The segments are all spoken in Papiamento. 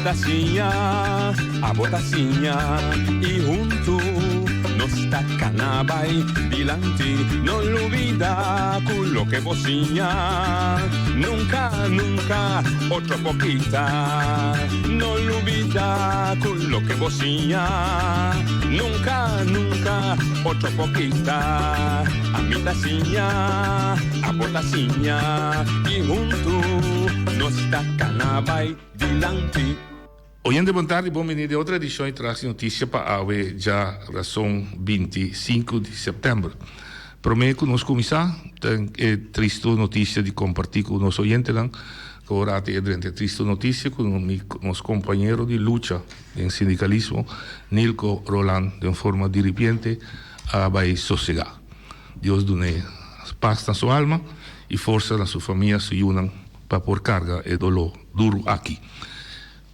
ta siña, abo ta siña y hunto nos ta cana bay dilanti. No lubida cu loke bo siña nunca, nunca otro por kita. No lubida cu loke bo siña nunca, nunca otro por kita. Ami ta siña, abo ta siña y hunto nos ta cana bay dilanti. Oyente bon tardi, bon bini den otro edicion di Traci Noticia pa awe djarason 25 di september. Prome cu nos cuminsa, ten e tristo noticia di comparti cu nos oyentenan, cu ora ati e drenta e tristo noticia cu nos compañero di lucha den sindicalismo, Nilko Roland, den forma diripiente a bay sosega. Dios dun'e pas na su alma y forsa na su famia, su yunan pa por carga e dolor duro aki.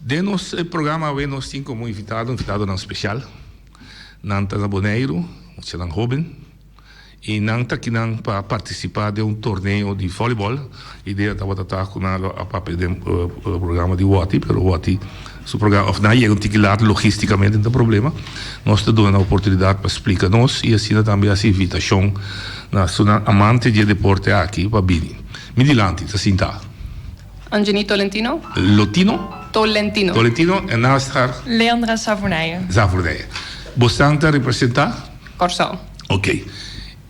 Den nos programa awe nos tin como invitado, invitadonan special. Nan ta na Boneiru, muchanan hoben, y nan ta akinan pa participa den un torneo di volleyball. Idea tabata ta cu nan lo a papia den programa di Watty, pero Watty su programa of nan a yega un tiki laat logisticamente ta problema. Nos ta duna nan oportunidad pa splica nos y asina tambe haci invitacion na esunnan amante di e deporte aki pa bini. Mi dilanti ta sinta. Anjeny Tolentino. Lotino? Tolentino. Tolentino en naast haar? Leandra Savornijen. Savornijen. Bosan ta representa? Kòrsou. Ok.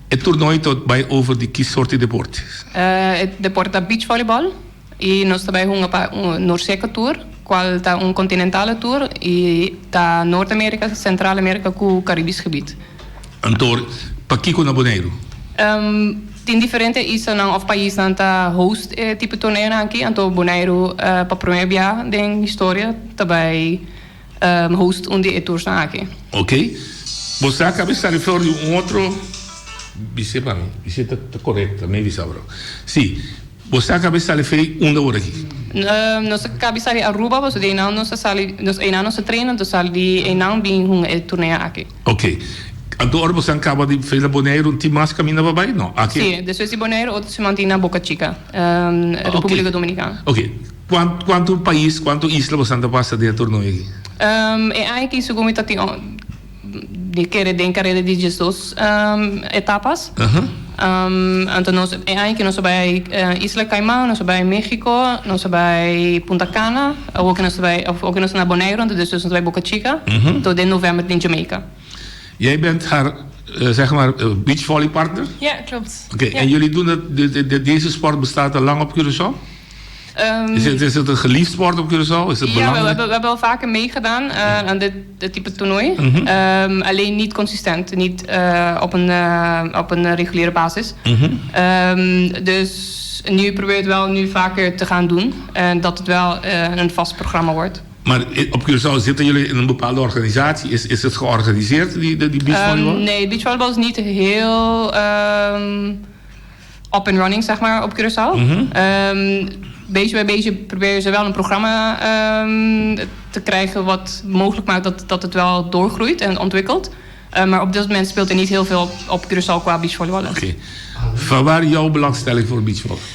E toernooi ta bai over di ki soort di deporte? E deporte ta beach volleyball y nos ta bai hunga pa un Norseca Tour, cual ta un continentale tour y ta Noord America, Centraal America cu Caribisch gebied. Anto, pakiko na Boneiru? Tin diferente islanan of paisnan ta host e tipo torneonan aki, anto Boneiru pa prome bia den historia ta bai host un di e toursnan aki. Ok. Bo sa kabe sali flor di un otro bis'é pa mi, bis'é ta korekto, mi bisa bro. Si. Bo sa kabe sali fei unda ora aki? Nos a kabe sali Aruba pasobra di einan nos a sali, nos einan nos a train anto sali di einan bin hunga e torneo aki. Ok. Anto ora boso a kaba di fei na Boneiru tin mas kaminda pa bai? No. Aki. Si, despues di Boneiru otro siman tin na Boca Chica, Republica Dominicana. Ok. Kuantu pais, kuantu isla boso ta pasa den e torneo aki? E aña aki segun mi ta tin Di kere den kareda di diesdos etapas. Anto nos e aña ki nos a bai Isla Caiman, nos a bai Mexico, nos a bai Punta Cana, awor ki nos ta bai awor ki nos ta na Boneiru, anto despues nos ta bai Boca Chica, anto den november den Jamaica. Jij bent haar, zeg maar, beachvolley partner? Ja, klopt. Oké, en jullie doen dat, deze sport bestaat al lang op Curaçao? Is het, is het een geliefd sport op Curaçao? Is het Ja, we belangrijk? hebben, we hebben al vaker meegedaan aan dit, dit type toernooi. Alleen niet consistent, niet op een reguliere basis. Dus nu probeer het wel nu vaker te gaan doen. En dat het wel een vast programma wordt. Maar op Curaçao zitten jullie in een bepaalde organisatie? Is, is het georganiseerd, die, die, die beachvolleybal? Nee, beachvolleybal is niet heel up and running, zeg maar, op Curaçao. Beetje bij beetje proberen ze wel een programma te krijgen wat mogelijk maakt dat, dat het wel doorgroeit en ontwikkelt. Maar op dit moment speelt er niet heel veel op Curaçao qua beachvolleyballen. Oké. Vanwaar jouw belangstelling voor beachvolleybal?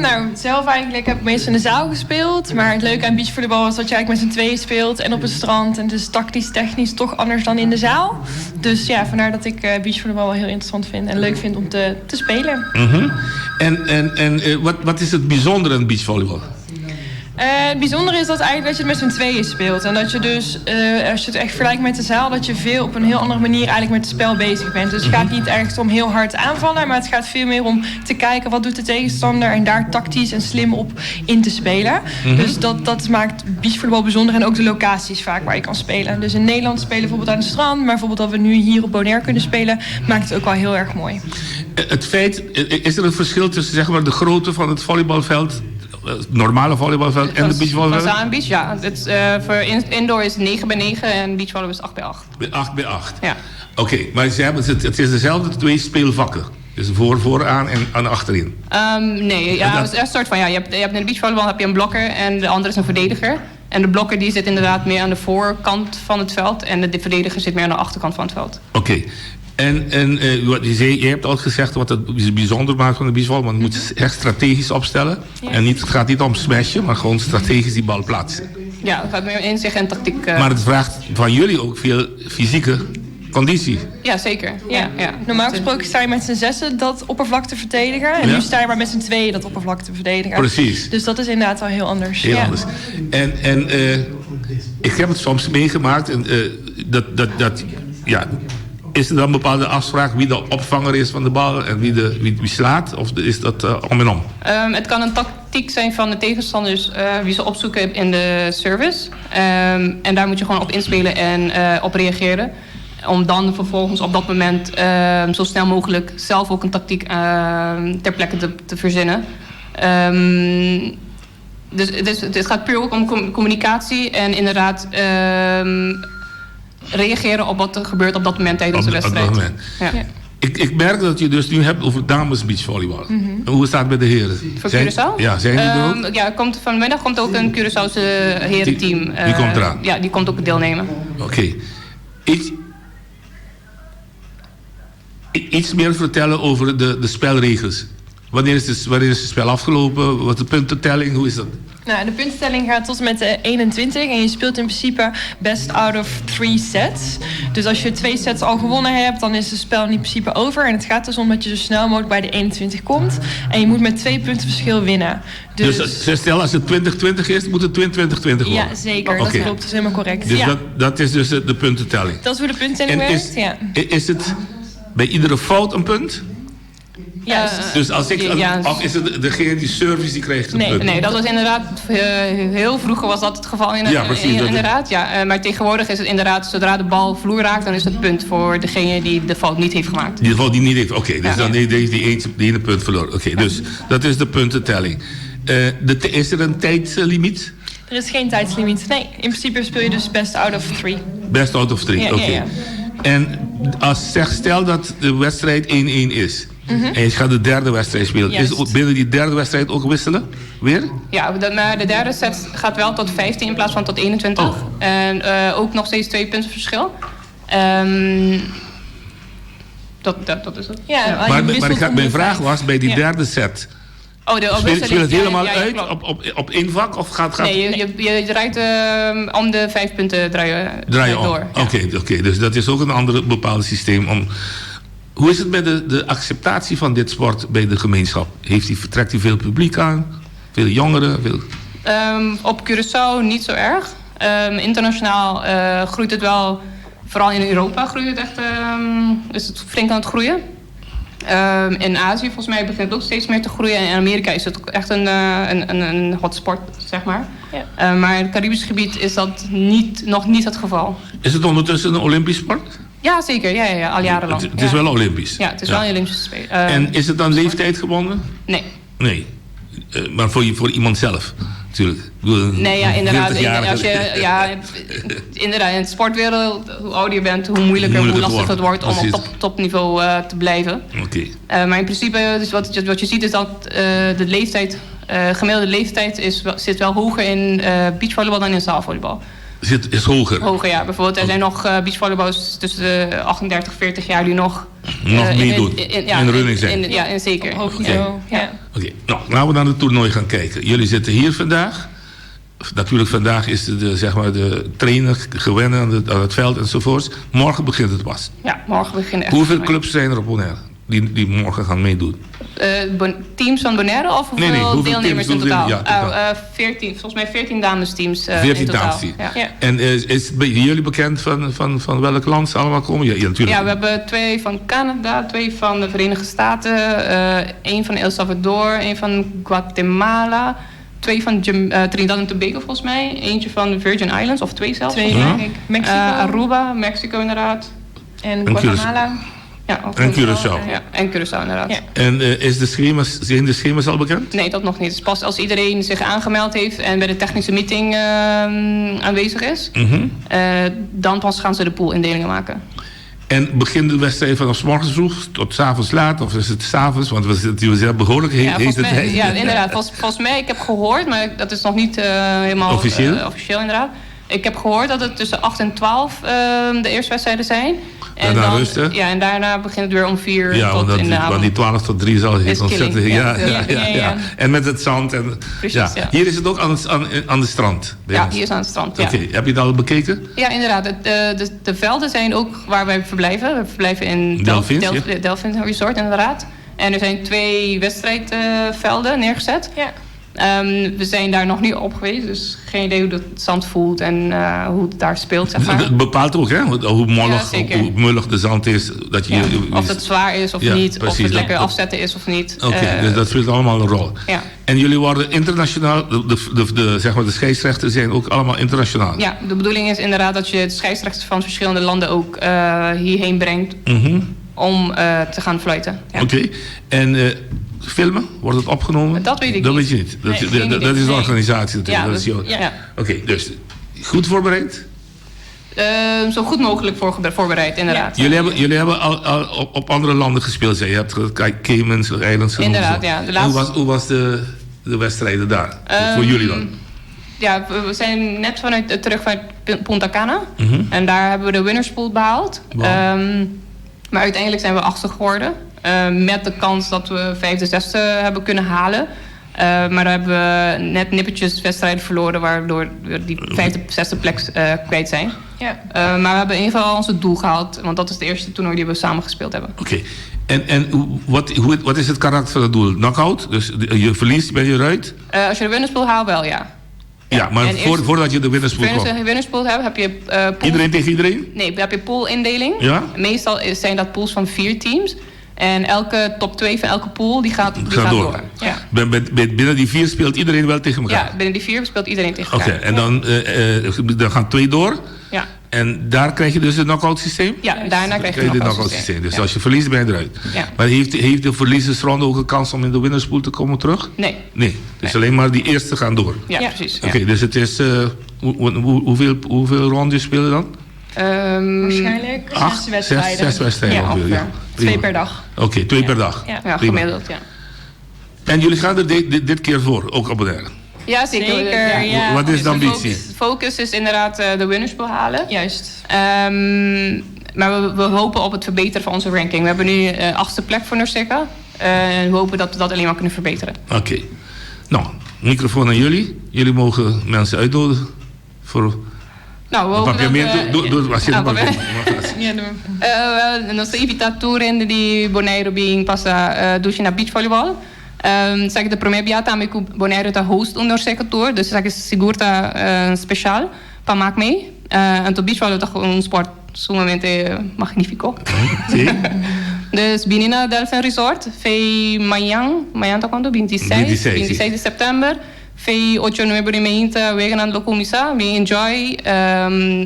Nou, zelf eigenlijk heb ik meestal in de zaal gespeeld. Maar het leuke aan beachvolleybal is dat je eigenlijk met z'n tweeën speelt en op het strand. En het is tactisch, technisch toch anders dan in de zaal. Dus ja, vandaar dat ik beachvolleybal wel heel interessant vind en leuk vind om te, te spelen. En, en, en wat, wat is het bijzondere aan beachvolleybal? Het bijzondere is dat eigenlijk dat je het met z'n tweeën speelt. En dat je dus, als je het echt vergelijkt met de zaal, dat je veel op een heel andere manier eigenlijk met het spel bezig bent. Dus het gaat niet ergens om heel hard aanvallen, maar het gaat veel meer om te kijken wat doet de tegenstander en daar tactisch en slim op in te spelen. Dus dat, dat maakt beachvolleybal bijzonder en ook de locaties vaak waar je kan spelen. Dus in Nederland spelen bijvoorbeeld aan het strand, maar bijvoorbeeld dat we nu hier op Bonaire kunnen spelen, maakt het ook wel heel erg mooi. Het feit, is er een verschil tussen zeg maar, de grootte van het volleybalveld, het normale volleybalveld en de beachvolleybal? Van zaal en beach, ja. Het, voor indoor is het 9 bij 9 en beachvolleybal is 8 bij 8. 8 bij 8? Ja. Oké, maar ze hebben, het, het is dezelfde twee speelvakken. Dus voor, vooraan en, en achterin. Nee, ja, dat- het is een soort van, ja, je hebt in de beachvolleybal heb je een blokker en de andere is een verdediger. En de blokker die zit inderdaad meer aan de voorkant van het veld en de verdediger zit meer aan de achterkant van het veld. Oké. En wat je, zei, je hebt al gezegd wat het bijzonder maakt van de beachvolleybal. Want je moet echt strategisch opstellen. Ja. En niet, het gaat niet om smashen, maar gewoon strategisch die bal plaatsen. Ja, het gaat meer om inzicht en tactiek. Maar het vraagt van jullie ook veel fysieke conditie. Ja, zeker. Ja. Normaal gesproken sta je met z'n zessen dat oppervlak te verdedigen. En nu sta je maar met z'n tweeën dat oppervlak te verdedigen. Dus dat is inderdaad wel heel anders. Heel anders. En ik heb het soms meegemaakt. En, dat, ja, is er dan een bepaalde afspraak wie de opvanger is van de bal en wie slaat? Of is dat om en om? Het kan een tactiek zijn van de tegenstanders wie ze opzoeken in de service. En daar moet je gewoon op inspelen en op reageren. Om dan vervolgens op dat moment zo snel mogelijk zelf ook een tactiek ter plekke te verzinnen. Dus het gaat puur ook om communicatie en inderdaad reageren op wat er gebeurt op dat moment tijdens de Op dat wedstrijd. moment. Ja. Ik merk dat je dus nu hebt over dames beachvolleybal. En hoe staat het met de heren? Voor Zijn- Curaçao? Ja, zijn die er ook? Ja, vanmiddag komt ook een Curaçaose herenteam. Die komt eraan? Ja, die komt ook deelnemen. Oké. Iets meer vertellen over de spelregels. Wanneer is het spel afgelopen? Wat de puntentelling? Hoe is dat? Nou, de puntentelling gaat tot en met de 21 en je speelt in principe best out of 3 sets. Dus als je 2 sets al gewonnen hebt, dan is het spel in principe over. En het gaat dus om dat je zo snel mogelijk bij de 21 komt. En je moet met 2 punten verschil winnen. Dus, Dus stel als het 20-20 is, moet het 22-20 worden? Ja, zeker. Dat klopt. Dat is helemaal correct. Dus ja. dat is dus de puntentelling. Dat is hoe de puntentelling En werkt, ja. is het bij iedere fout een punt? Ja, Dus als ik, Ja. of is het degene die service die krijgt een Nee. punt? Nee, dat was inderdaad heel vroeger was dat het geval Ja, precies, dat inderdaad. Ja, maar tegenwoordig is het inderdaad, zodra de bal vloer raakt, dan is het punt voor degene die de fout niet heeft gemaakt. Die fout die niet heeft, oké, dus dan heeft die ene punt verloren. Oké, dus dat is de puntentelling. Is er een tijdslimiet? Er is geen tijdslimiet. Nee, in principe speel je dus best out of 3. Best out of 3, oké. En stel dat de wedstrijd 1-1 is. En je gaat de derde wedstrijd spelen. Is binnen die derde wedstrijd ook wisselen? Weer? Ja, maar de derde set gaat wel tot 15 in plaats van tot 21. En ook nog steeds 2 punten verschil. Dat is het. Ja, Ja. maar je Maar wisselt om mijn de vraag vijf. was, bij die derde set... Oh, de Speel je het helemaal uit klopt. op één vak? Of gaat Nee, je draait om de 5 punten Draai je om. door. Ja. Oké, dus dat is ook een ander bepaald systeem. Hoe is het met de acceptatie van dit sport bij de gemeenschap? Trekt die veel publiek aan? Veel jongeren? Veel... Op Curaçao niet zo erg. Internationaal groeit het wel, vooral in Europa groeit het echt, is het flink aan het groeien. In Azië volgens mij begint het ook steeds meer te groeien. En in Amerika is het ook echt een hotspot. Maar in het Caribisch gebied is dat nog niet het geval. Is het ondertussen een Olympisch sport? Ja, zeker. Ja, ja, ja, al jarenlang. Het is wel Olympisch. Ja, het is wel een Olympische spelen. En is het dan leeftijdgebonden? Nee. Nee. Maar voor iemand zelf, natuurlijk. Ik bedoel, Nee, ja, inderdaad. 40-jarige. Als je, ja, inderdaad, in de sportwereld, hoe ouder je bent, hoe moeilijker, Moeilijker hoe het lastiger het wordt. wordt om op topniveau te blijven. Maar in principe, dus wat je ziet is dat de gemiddelde leeftijd zit wel hoger in beachvolleybal dan in zaalvolleybal. Is hoger? Hoger, ja. Bijvoorbeeld, er zijn nog beachvolleyballers tussen de 38, 40 jaar die nog, Nog meedoen. In running zijn. ja, in zeker. Op hoog niveau, ja. Oké, laten we naar het toernooi gaan kijken. Jullie zitten hier vandaag. Natuurlijk, vandaag is de trainer gewennen aan het veld enzovoorts. Morgen begint het pas. Ja, morgen begint echt Hoeveel het toernooi. clubs zijn er op Bonaire die morgen gaan meedoen? Teams van Bonaire of hoeveel Nee, nee, hoeveel deelnemers teams, in totaal? hoeveel, ja, totaal. 14, volgens mij 14 damesteams 14 in totaal. damesteams. Ja. Ja. En is het bij jullie bekend van welk land ze allemaal komen? Ja, ja, natuurlijk. Ja, we hebben 2 van Canada, 2 van de Verenigde Staten, 1 van El Salvador, 1 van Guatemala, 2 van Trinidad en Tobago volgens mij, eentje van de Virgin Islands, of 2 zelfs. 2, volgens mij. denk ik. Mexico. Aruba, Mexico inderdaad. En En Guatemala. Ja, ook En goed. Curaçao. Ja, en Curaçao inderdaad. Ja. En zijn de schema's al bekend? Nee, dat nog niet. Dus pas als iedereen zich aangemeld heeft en bij de technische meeting aanwezig is, dan pas gaan ze de poolindelingen maken. En begint de wedstrijd vanaf 's morgens vroeg tot 's avonds laat? Of is het 's avonds? Want we zijn behoorlijk Ja, heet volgens mij, tijd. ja, inderdaad. Volgens mij, ik heb gehoord, maar dat is nog niet helemaal, Officieel? officieel inderdaad. Ik heb gehoord dat het tussen 8 en 12 de eerste wedstrijden zijn. En Daarna dan, rusten. Ja, en daarna begint het weer om 4 Ja, tot want, dat, in de want avond. die 12 tot 3 zal Is ontzettend. killing, Ja, ja. ja, ja, Ja, ja, ja. En met het zand. En, Precies, ja. ja. Hier is het ook aan het, aan, aan de strand. bij Ja, ons. hier is aan het strand. Ja. Oké, heb je het al bekeken? Ja, inderdaad. Het, de velden zijn ook waar wij verblijven. We verblijven in Del- Delphins, Del- ja. Delphin Resort, inderdaad. En er zijn twee wedstrijdvelden neergezet. Ja. We zijn daar nog niet op geweest, dus geen idee hoe dat zand voelt en hoe het daar speelt, zeg maar. Het bepaalt ook, hè? Hoe mollig, Ja, zeker. hoe mullig de zand is. Dat je, Ja. je- Of het zwaar is of Ja, niet, precies. of het lekker Dat- afzetten is of niet. Oké, dus dat speelt allemaal een rol. ja. En jullie worden internationaal, de, zeg maar, de scheidsrechters zijn ook allemaal internationaal. Ja, de bedoeling is inderdaad dat je de scheidsrechters van verschillende landen ook hierheen brengt om te gaan fluiten. Ja. Oké, en filmen, wordt het opgenomen? Dat weet ik Dat niet. weet je niet. Dat, Nee, dat- geen dat, idee. is de Nee. organisatie natuurlijk. Ja, dat is dat- jouw- ja. Oké, dus goed voorbereid? Zo goed mogelijk voorbereid, inderdaad. Jullie hebben, jullie hebben al, al op, op andere landen gespeeld, zei je. Je hebt kijk, Caymans Islands genoemd. Inderdaad, ja. De En laatste- Hoe was, hoe was de, de wedstrijden daar? Voor jullie dan? Ja, we zijn net terug vanuit Punta Cana. En daar hebben we de winnerspool behaald. Wow. Maar uiteindelijk zijn we achtste geworden. Met de kans dat we vijfde, zesde hebben kunnen halen. Maar daar hebben we net nippertjes wedstrijden verloren... waardoor we die vijfde, zesde plek kwijt zijn. Ja. Maar we hebben in ieder geval ons doel gehaald. Want dat is de eerste toernooi die we samen gespeeld hebben. Oké. En, en wat is het karakter van het doel? Knockout? Dus je verliest, ben je eruit? Als je de winnerspool haalt, wel ja. Ja, maar En eerst- voordat je de winnerspool Als komt. je winnerspool hebt, heb je pool- Iedereen tegen iedereen? Nee, dan heb je poolindeling. Ja? Meestal zijn dat pools van 4 teams. En elke top 2 van elke pool, die Gaat gaat door. door. Ja. Binnen die 4 speelt iedereen wel tegen elkaar? Ja, binnen die 4 speelt iedereen tegen Oké, elkaar. en dan gaan 2 door. Ja. En daar krijg je dus het knock-out systeem? Ja, daarna krijg je Krijg je het de knock-out knock-out systeem. systeem. Dus Ja. als je verliest, ben je eruit. Ja. Maar heeft de verliezersronde ook een kans om in de winnerspool te komen terug? Nee. Nee, dus alleen maar die eerste gaan door. Ja, Ja. precies. Oké, dus het is... hoeveel rondes spelen dan? Waarschijnlijk 8, 6 wedstrijden. 6 wedstrijden. Ja, ongeveer, ongeveer. ja. 2 Prima. per dag. Oké, 2 per dag. Ja. Ja, Prima. gemiddeld, ja. En jullie gaan er dit keer voor, ook op Bonaire? Ja, zeker. Zeker, ja. Wat is de Dus ambitie? focus is inderdaad de winnerspool halen. Juist. Maar we hopen op het verbeteren van onze ranking. We hebben nu 8e plek voor NORCECA. En we hopen dat we dat alleen maar kunnen verbeteren. Oké. Nou, microfoon aan jullie. Jullie mogen mensen uitnodigen voor... Nou, we hopen Papier dat, meer, doe, als je het papier. maar Ja, doe maar. Nos ta invita tur hende di Bonaire bin pasa dushi na beachvolleybal. Esaki ta prome bia tambe ku Bonaire ta host un NORCECA Tour, dus esaki sigur ta special pa maak mee. Anto beachvolleybal ta un sport sumamente magnifico. Dus bini na Delphin Resort, fei mañan, mañan ta cuanto? 26, 26, sí. 26 di september. Fei 8 9 di mainta weganan lo cuminsa, bin enjoy,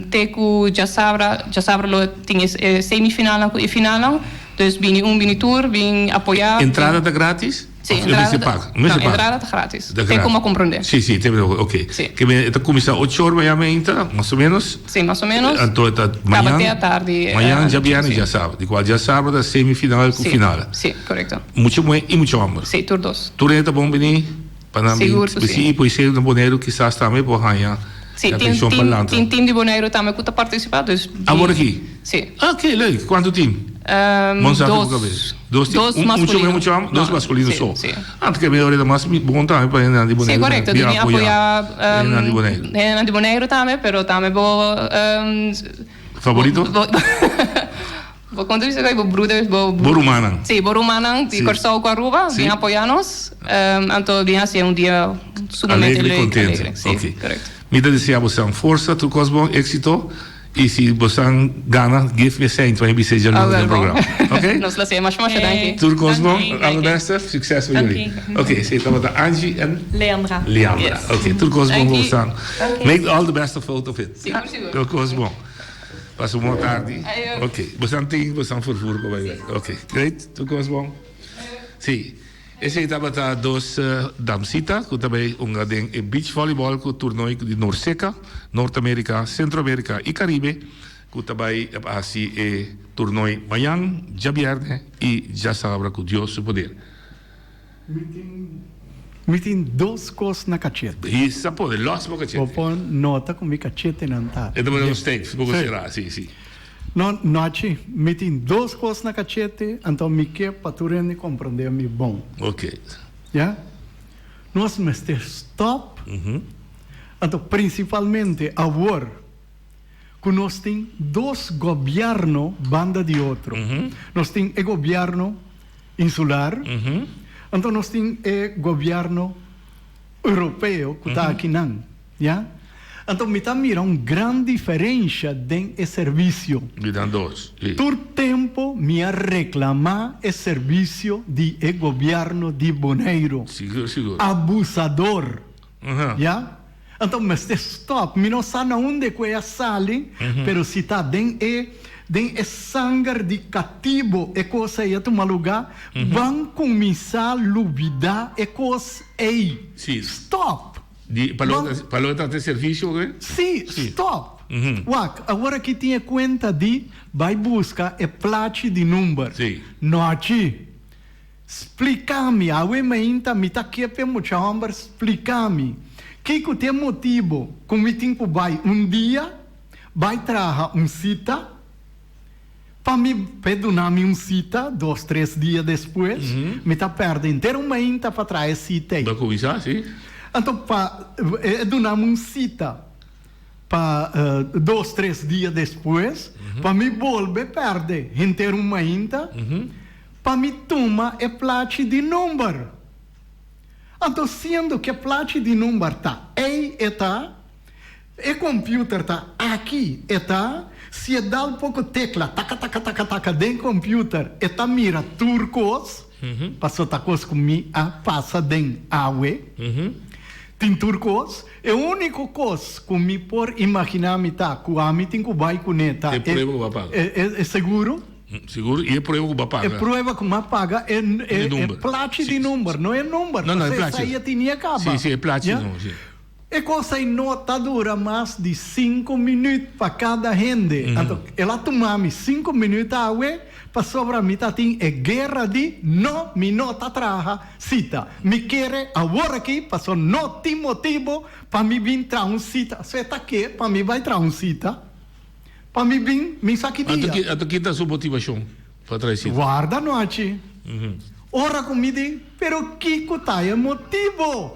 te cu djasabra, djasabra lo tin e semifinalnan cu e finalnan. Dus bini un, bini tur, bin apoya. Entrada ta gratis? Sí, Of entrada mester ta- paga? Mester no, paga. entrada ta gratis. Ta Te gratis. como comprende. Sí, sí, te bedoel, oké. Sí. Ke men, ta cuminsa 8 or mañan mainta, mas o menos. Sí, mas o menos. Anto ta Caba mañan. te atardi, Mañan djabièrnè sí. djasabra. Di cual djasabra ta semifinal cu Sí, final. sí, correcto. Mucho muhe y mucho homber. Sí, tur dos. Tur hende ta bon bini pa nan bin. Sigur cu sí. Sí, pues na Boneiru kisas tambe por haña Sí, e atencion pa lanta. tin team di Boneiru tambe cu ta participa, dus di Awor aki? Sí. Ah, oké, leuk. Cuanto team? Monza Dos. Afrika Cabeza. Dos team. Dos Un, mucho masculino. mucho homber? Dos No, masculino sí, so. sí. Ah, te kebe ora mas bon tambe pa hendenan di Sí, Boneiru. correcto. Bin Tin apoya apoya hendenan di Boneiru. hendenan di Boneiru tambe, pero tambe bo, Favorito? Bo kon ta bisa bo broeders, bo Bo rumannan. Sí, bo rumannan di Sí. Kòrsou ku Aruba, Sí. bin apoyá nos. Anto bin hasi un dia sumamente Alegre y leuk, contento. alegre. Sí, Ok. correcto. Mi ta desea bosan forsa, tur kos bon, éxito. Y si bosan gana, give me a cent, want je bent Ah, in wel het bon. programma. Oké? Nos lo hasi, masha masha danki. Tur kos bon, Danki, alle danki. beste, succes voor Danki. jullie. Oké, okay, dan met Angie en Leandra. Leandra. Yes. Oké, okay, tur kos bon, Danki. bosan. Danki. Make all the best of out of it. Sigur, sigur. Tur kos bon. Pasa un bon tardi. Ayo. Oké, bosan tin, bosan vervoer pa bai. Oké, great, tur kos bon. Sí. Esei tabata dos damsita ku ta bai hunga den e beach volleyball ku toernooi di Norceca, Noord Amerika, Centro Amerika i Caribe ku ta bai hasi e toernooi mañan, djabièrnè i djasabra ku Dios su poder. Mi tin mi tin dos kos na kachete. Hisa pone los bo kachete. Bo por nota ku mi kachetenan ta. E ta pone un steek, poko Sí. será, si, si. No, Nochi, mi tin dos kos na kachete, anto mi ke pa tur hende komprondé mi bon. Ok. Ya? Nos mester stòp, anto prinsipalmente awor ku nos tin dos gobièrnu banda di otro. Nos tin e gobièrnu insular, anto nos tin e gobièrnu europeo ku ta akinan. Ya? Anto mi ta mira un gran diferensha den e servisio. Di nan dos, si. Tur tempo mi a reklamá e servisio di e gobièrnu di Boneiru. Sigur, sigur. Abusador. Ya? Anto mester stòp. Mi no sa na unda ku e a sali, pero si ta den e den e sanger di katibo e kos ei a tuma lugá, ban kuminsá lubidá e kos ei. Si. Stòp! Di pa lo pa lo ta te servicio oke? Sí, stop! Wak, awor aki tin e cuenta di bai busca e plachi di number. Sí. Nochi. Splica mi, awe mainta mi ta ke p'e mucha homber splica mi kico t'e motibo cu mi tin cu bai un dia bai traha un cita Pa mi p'e duna mi un sita dos tres dia despues, mi ta perde henter un mainta pa traha e sita ei. Bo a kuminsá, si. Anto pa e duna mi un sita pa dos tres dia despues, pa mi bolbe perde henter un mainta pa mi tuma e plachi di number. Anto siendo ku e plachi di number ta ei e ta. E computer ta aki, e ta, si e dal poco tecla, taka taka taka taka den computer, e ta mira tur cos, paso ta cos cu mi a pasa den awe, tin tur cos, e unico cos cu mi por imagina mi ta cu ami tin cu bay cune ta E prueba cu bo a paga. e seguro. Seguro y e prueba cu bo a paga. E prueba cu mi a paga e e plachi di number, no e number, No, no, e plachi. pasobra esey a tini caba. Si, si, e plachi no, si. E kos ei no ta dura mas di sinku minüt pa kada hende. Anto el a tuma mi sinku minüt awe pasobra mi ta tin e guera di no, mi no ta traha sita. Mi kere awor aki paso no tin motibu pa mi bin traha un sita. So e ta ke pa mi bai traha un sita? Pa mi bin mi sa ki dia. Anto ki ta su motivashon pa traha e sita? Warda nochi. Ora ku mi di, pero kiko ta e motibu?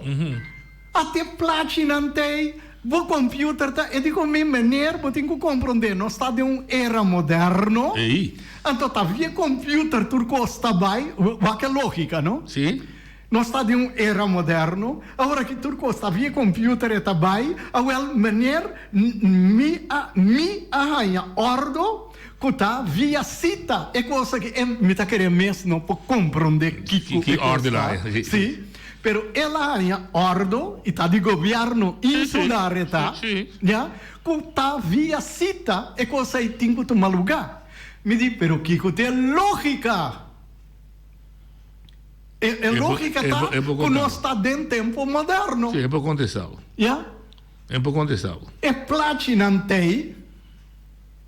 Ate plachinan t'ei, bo computer ta, e di cu mi, meneer, bo tin cu comprende, nos ta den un era moderno, Ei. anto ta via computer tur cos ta bay, wak e logica, no? Si. Nos ta den un era moderno, awor aki tur cos ta via computer e ta bay, awel, meneer, mi a, mi a haña ordo cu ta via cita, e cos aki, e, mi ta kere mes no por comprende kico Ki e cos orde ta, la, si. si. Pero el a haña ordo, i ta di gobièrnu insular e ta, ya, ku ta via sita e kos ei tin ku tuma lugá. Mi di, pero kiko ta e lógika? E e lógika ta ku nos ta den tempu moderno. Sí, e por kontestá bo. Ya. E por kontestá bo. E plachinan t'ei.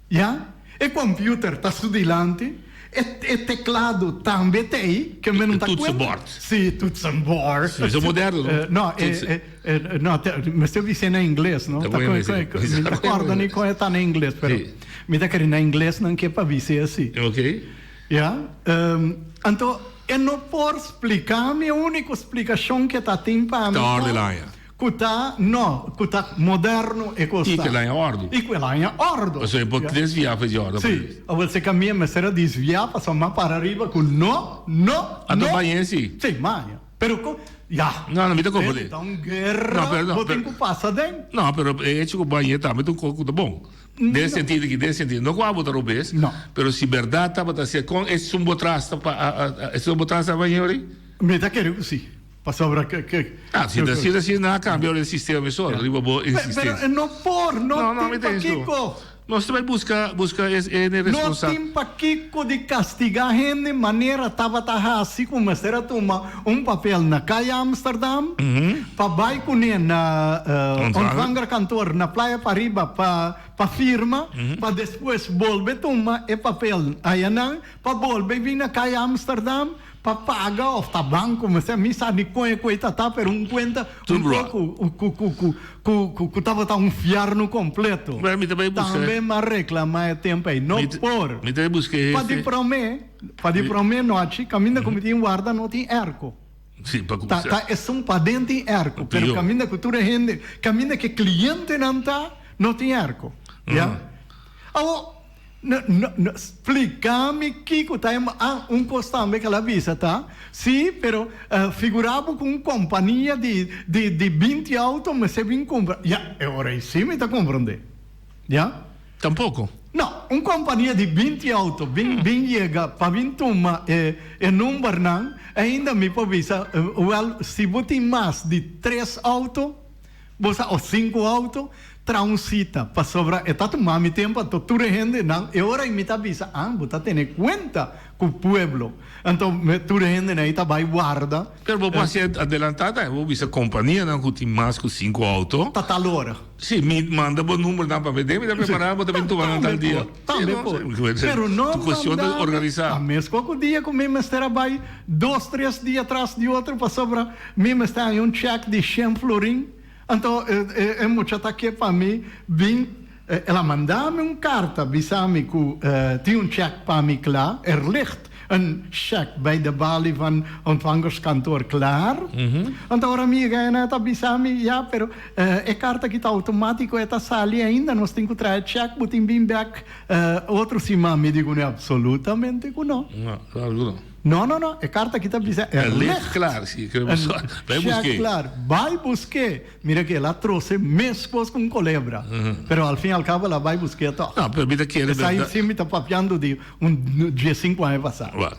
Ya, e computer ta su dilanti, e e teclado tambe t'ei, ke men no ta E cuenta. toetsenbord. Si, toetsenbord. Si, esei moderno, no? No, e Toetsen. e no, te mester bis'é na ingles, no? Ta Ta bueno con esei. con mi ta corda ni con e ta na ingles, pero Si. mi ta kere na ingles nan ke pa bis'é asi. Ok. Ya, anto e no por splica mi, e unico splicacion ke ta tin pa mi Ta orde ta laña. Ku ta, no, ku ta moderno e kos I ta. ku el haña òrdu. I ku el haña òrdu. Pasobra e por desviá for di òrdu. Sí. Awor si kamia mester a desviá pasobra m'a para riba ku no, no, Anto no. bañ'é si. Sí, maña. Pero ku, ya. No, no, mi ta komprendé. Ta un guerra No, pero no, bo tin pero ku pasa den. No, pero e hecho ku bañ'é tambe ta un kos ku ta bon. Den e sentido aki, den e sentido, no ku abo ta robes, No. pero si bèrdat tabata asina, kon esun bo tras ta pa, esun bo tras ta bañ'é ori? Mi ta kere ku si. Pasobra ke ke. Ah, si ta asina si nan a cambia ora e sistema mesora riba bo insistencia. Pero no por, no No, no, tin mi ta pakiko. Nos ta bai busca busca es e No responsabel. tin pakiko di castiga hende manera tabata haci cu mester a tuma un papel na Kaya Amsterdam pa bai cune na ontvangerkantoor na Playa Pariba pa pa firma pa despues bolbe tuma e papel ayanan pa bolbe bin na Kaya Amsterdam. pa paga of ta banco mester mi sa ni con e cu e ta ta pero un cuenta un co cu cu cu cu cu cu cu tabata un fierno completo. Bueno, mi ta bay busca. Tambe m'a reclama e tempo ey. No por. Mi ta bay busca e Pa di prome, pa di prome nochi caminda cu mi tin warda no tin airco. Sí, pa Ta ta esun paden tin airco, pero caminda cu tur e hende, caminda cu e clientenan ta no tin airco. Ya. Awo No, no, no, splica mi kico ta e ah, un cos tambe cu el a bisa ta, si, pero figura bo cu un compania di, di, di binti auto mester bin cumpra, ya, e ora ey si mi ta comprende, ya. Tampoco. No, un compania di binti auto bin, bin yega pa bin tuma e, e numbernan, ainda mi por bisa, wel, si bo tin mas di tres auto, Bo sa o sinku auto tra un sita pasobra e ta tuma mi tempo anto tur e hendenan e ora mi ta bisa ah bo ta tene kuenta ku pueblo anto tur e hendenan ei ta bai warda. Pero bo por hasi adelantá tambe bo bisa kompanianan ku tin mas ku sinku auto. Ta tal ora. Si mi manda bo numbernan pa mi den mi ta prepará bo ta bin tuma nan tal dia. Tambe por pero no manda a mes koko dia ku mi mester a bai dos tres dia tras di otro pasobra Mi mester haña un chèk di shen florin, anto e mucha ta ke pa mi bin, el a manda mi un karta bisa mi ku tin un chèk pa mi kla, er ligt een cheque bij de balie van ontvangerskantoor klaar. Anto ora mi yega ena e ta bisa mi, ya pero e karta aki ta outomátiko e ta sali ainda, nos tin ku traha e chèk, bo tin bin bèk otro siman. Mi di ku ne, absolutamente ku no. No, klaro ku no. No, no, no, e karta aki ta bisa er ligt. Klaar, si, kere bo sa. Bai busk'é. Klaar, bai busk'é. Mira ku el a trose meskos ku un kolebra. Pero al fin al kabo el a bai busk'é tòg. No, pero mi ta kere Esei si mi ta papiando di un diesinku aña pasá. Wèl,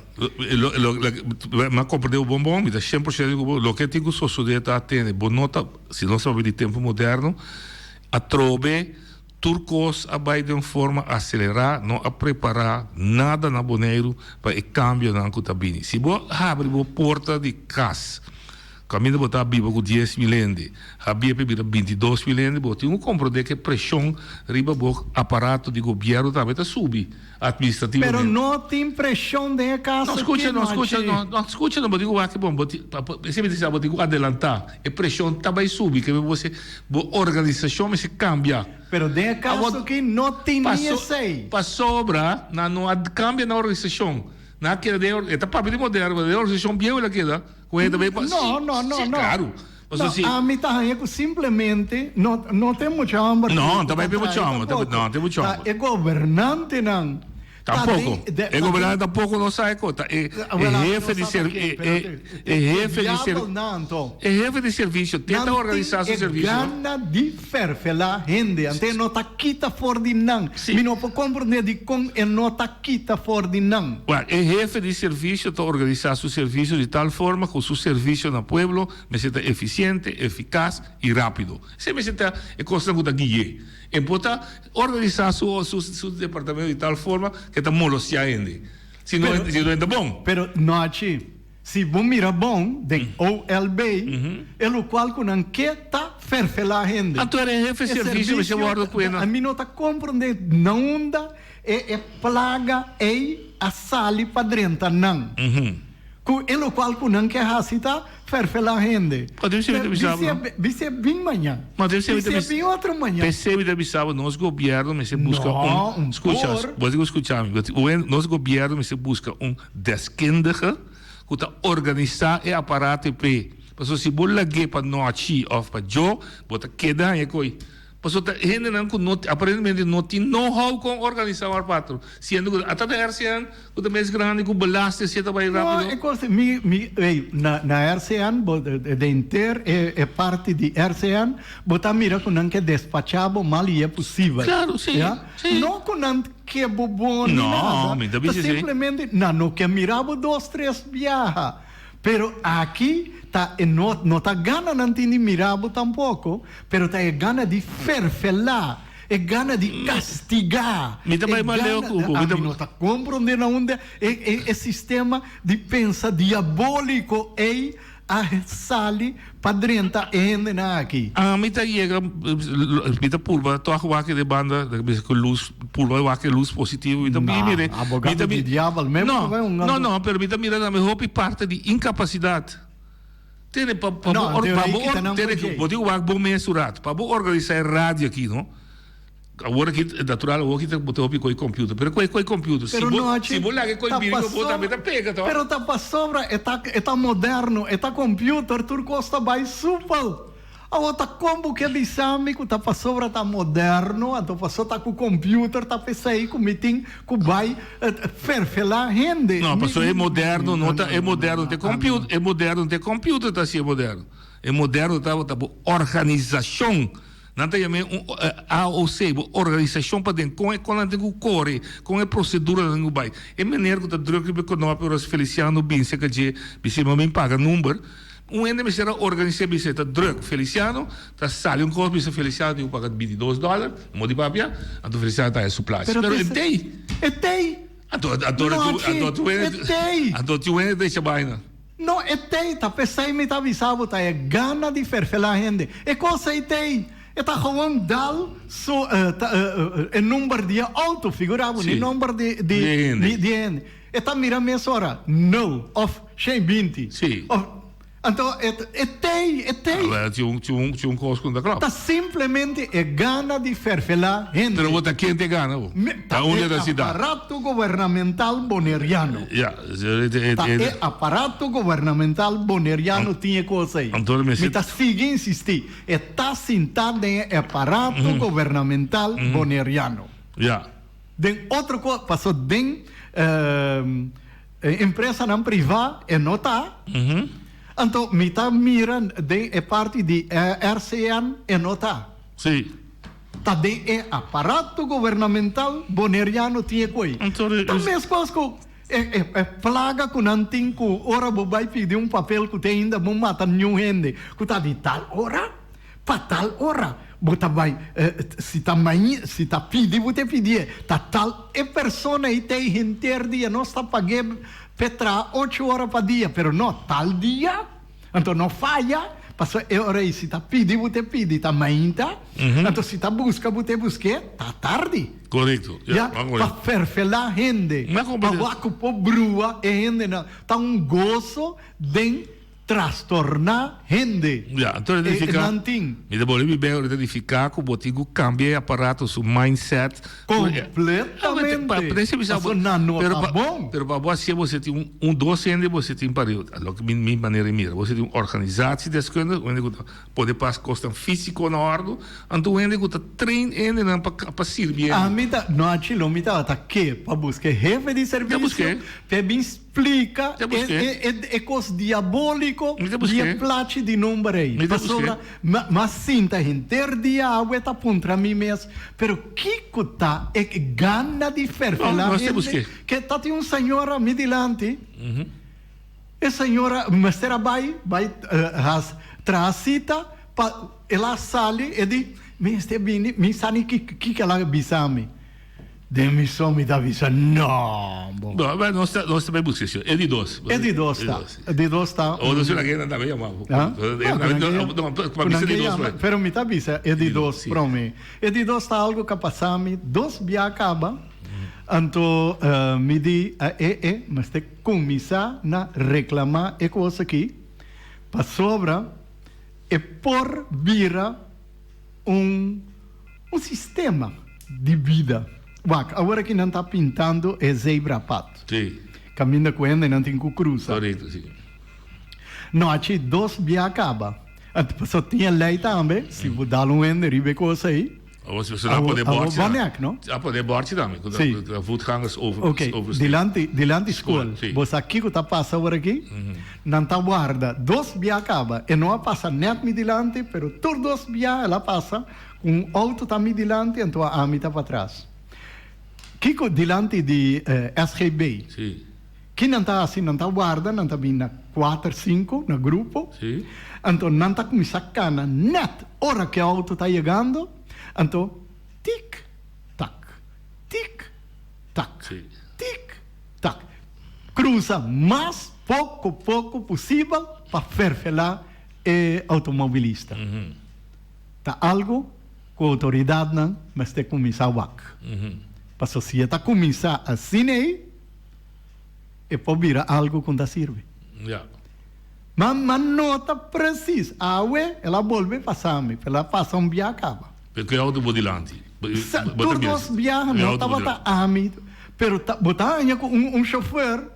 lo, lo, lo, mi a komprendé bo bon bon, mi ta shen por shento ku bo. Loke tin ku sosodé ta tene, bo no ta, si nos ta papia di tempu moderno, atrobe Tur kos a bai den forma aselerá, no a prepará nada na Boneiru pa e kambionan ku ta bini. Si bo habri bo porta di kas, kaminda bo ta biba ku 10.000 hende, habia pa e bira 22.000 hende, bo tin ku komprondé ku e preshon riba bo aparato di gobièrnu tambe ta subi administrativamente. Pero no tin preshon den e kas No, skucha no, skucha no, no, skucha no, bo tin ku wak bon, bo tin, esei mi ta bisa, bo tin ku adelantá. E preshon ta bai subi, ke bo bo organisashon mester kambia. Pero den e kaso aki no tin ni esei. Pasobra nan no a kambia nan organisashon. Nan a keda den e ta papia di moderno, pero den e organisashon bieu el a keda. Ku hende ta bai pa. No, no, no, Sí, no. klaru. No, ami ta haña ku simplemente no no ta e mucha hòmber No, ta bai pa e mucha hòmber. No, ta e mucha hòmber. Ta e gobernantenan. Tampoco. E gobernante tampoco no sa e co. Ta e hefe di ser, e hefe di ser, e hefe di servicio te ta organisa su servicio. Nan tin e gana di ferfela hende, anto e no ta kita for di nan. Mi no por comprende dicon e no ta kita for di nan. Well, e hefe di servicio ta organisa su servicio di tal forma cu su servicio na pueblo mester ta eficiente, eficaz y rapido. Esey mester ta e cosnan cu ta gui'e. E por ta organisá su su su departamento di tal forma ku e ta molostiá hende. Si no Pero, si no e ta bon. pero Nochi, si bo mira bon den OLB, e lokual ku nan ke ta ferfelá hende. Anto era e hefe E servisio mester servisio wòrdu ta, ku e na. mi no ta komprondé na unda e e plaga ei a sali pa drenta nan. Ku e lokual ku nan ke hasi ta ferfelá hende. Ma Dios sibi ta bisa bo, no? Bis'é bin mañan. Ma Dios sibi ta Bis'é bin otro mañan. P'esei mi ta bisa bo, nos gobièrnu mester buska un. No, un Skucha, por. bo tin ku skucha mi. Nos gobièrnu mester buska un deskundige ku ta organisá e aparato ei p'e. Pasobra si bo lag'é pa nochi òf pa djo, bo ta keda haña koi. Pasobra ta hendenan ku no aparentemente no tin know-how kon organisá un aparato. Siendo ku ata ta RCN ku ta mes grandi ku belasting si e ta bai No, rápido. e kos mi mi ey na na RCN bo de henter e e parti di RCN bo ta mira ku nan ke despachá bo mal i e posibel. Claro, si, Ya? si. No ku nan ke bo bon ni No, nada, mi ta ta bisa esei. simplemente nan no ke mira bo dos tres biaha. Pero aki ta e no no ta gana nan tin di mira bo tampoco, pero ta e gana di ferfelá, e gana di castigá, Mi ta e bai mas leu gana, ku bo, mi ta. Ami no ta comprende na unda e e e sistema di pensa diabolico ei. a sali pa drenta e hendenan aki. Ami ta yega, mi ta purba tòg wak e banda, bisa ku lus, purba wak e lus positivo, mi ta Nah, mira, mi ta abogado di diabel mes No, bo ta bai un no, no, pero mi ta mira tambe hopi parte di inkapasidat. Tene pa pa No, bo anto pa rei bo kita nan tene for djei. bo tin wak bo mes un rato, pa bo organisá e radio aki no. Awor aki natural awor aki ta bo ta hopi koe computer pero koe koe computer si Pero bo nochi si bo laga e koe ta bini bo paso tambe ta pega to. Pero ta pasobra e ta e ta moderno e ta computer tur cos ta bai supel awor ta con bo ke bisa mi cu ta pasobra ta moderno anto paso ta cu computer ta pesey cu mi tin cu bai ferfela hende No mi paso e mi moderno no no ta no e no no moderno no te ami computer e moderno te computer ta haci e moderno e moderno ta ta bo organisacion. Nan ta yam'é un AOC, bo organisashon paden kon e konan tin ku kore, kon e proseduranan tin ku bai. E meneer ku ta druk riba e konopi ora Feliciano bin serka dje bis'é mi a bin paga number. Un hende mester a organis'é bis'é ta druk. Feliciano ta sali un kos bisa Feliciano tin ku paga bintidos dòler, mo di papia, anto Feliciano ta haña su plachi. Pero Pero e tei. E tei. Anto anto Nochi, anto e tei. anto tin un hende ta echa baina. No, e tei ta p'esei mi ta bisa bo ta e gana di ferfelá hende. E kos ei tei, e ta gewoon dal su e number di e outo, figura bo, ni number di di di hende. E ta mira mesora nul òf shen binti. Òf anto e e tei, e tei. Tin un tin un tin un kos ku no ta klòp. Ta simplemente e gana di ferfelá hende. Pero bo ta kende e gana bo? Ta unda e ta sitá? aparato gubernamental boneriano. Ja, Ta e aparato gubernamental boneriano tin e kos ei. Mi ta sigui insistí, e ta sintá den e aparato gubernamental boneriano. Ja. Den otro kos, paso den empresanan privá e no ta. Anto mi ta mira den e parti di RCN e no ta. Sí. Ta den e aparato gubernamental boneriano tin e koe. Ta meskos ku e plaga ku nan tin ku ora bo bai pidi un papel ku te ainda bo mata niun hende ku ta di tal ora pa tal ora bo ta bai si ta mai si ta pidi bo te pidié ta tal e persona ei ta e henter dia nos ta pag'é p'e traha ocho ora pa dia pero no tal dia. Anto no faya, pasobra e ora ei si ta pidi bo te pidi ta mainta, anto si ta buska bo te busk'é ta tardi. Korekto, ya, pa ferfelá hende, pa wak ku por brua e hendenan, ta un goso den trastorná hende. Ya, anto e nifiká, mi ta bolbe bib'é ora ta nifiká ku bo tin ku kambia e aparato su mindset. Completamente. Pasobra nan no ta bon. Pero pa bo hasié bo tin un un dos hende bo tin pariu loke mi mi manera di mira bo tin un organisatiedeskundige un hende ku ta pone pas kosnan físiko na òrdu anto un hende ku ta train hendenan pa pa sirbi hende. Ami ta no a chilo mi tabata ke pa buska e hefe di servisio pa e bin splika e e e kos diabóliko di e plachi di number ei pasobra M'a sinta henter dia awe ta puntra mi mes, pero kiko ta e gana di ferfelá hende? Ke ta tin un señora mi dilanti, e señora mester a bai bai traha sita pa el a sali, e di, mester bini, mi sa ni kiko el a bisa mi. Den mi son mi ta bisa, No, bo. No, pero nos ta, nos ta bai busca esio. E di dos. E di dos ta. E di dos ta. O nos una kenda tambe yama. Ah? No, pa bisa di dos. Pero mi ta bisa e di dos prome. E di dos ta algo ku a pasa mi dos bia kaba. Anto mi di, e e mester kuminsá na reklamá e kos aki pasobra e por bira un un sistema di bida. Wak, awor aki nan ta pintando e zebrapad. Sí. Kaminda ku hendenan tin ku krusa. Korekto, sí. Nochi dos bia kaba. Anto pasobra tin e lei tambe, si bo dal un hende riba e kos ei. Awor si nan pone Awor bòrchi bo nek, no? A pone bòrchi tambe, ku Sí. ta voetgangers over, Ok, oversteek. dilanti, dilanti skol. Skol, sí. Bo sa kiko ta pasa awor aki? Nan ta warda dos bia kaba. E no a pasa nèt mi dilanti, pero tur dos bia el a pasa ku un outo ta mi dilanti anto ami ta patras. Kiko dilanti di SGB? Sí. Ki nan ta hasi? Nan ta warda, nan ta bin na kuater, sinku, na grupo. Sí. Anto nan ta kuminsá kana nèt ora ku e outo ta yegando, anto tik tak, tik tak, Sí. tik tak. Krusa mas. poko poko posibel pa ferfelá e outomobilista. Ta algu ku outoridatnan mester kuminsá wak. Pasobra si e ta kuminsá asina ei, e por bira algu ku no ta sirbi. Ma ma nota presis, awe el a bolbe pasa mi, el a pasa un bia kaba. Pero ku e outo bo dilanti? Sa, tur dos biaha no tabata ami, pero ta, bo ta haña ku un un shofer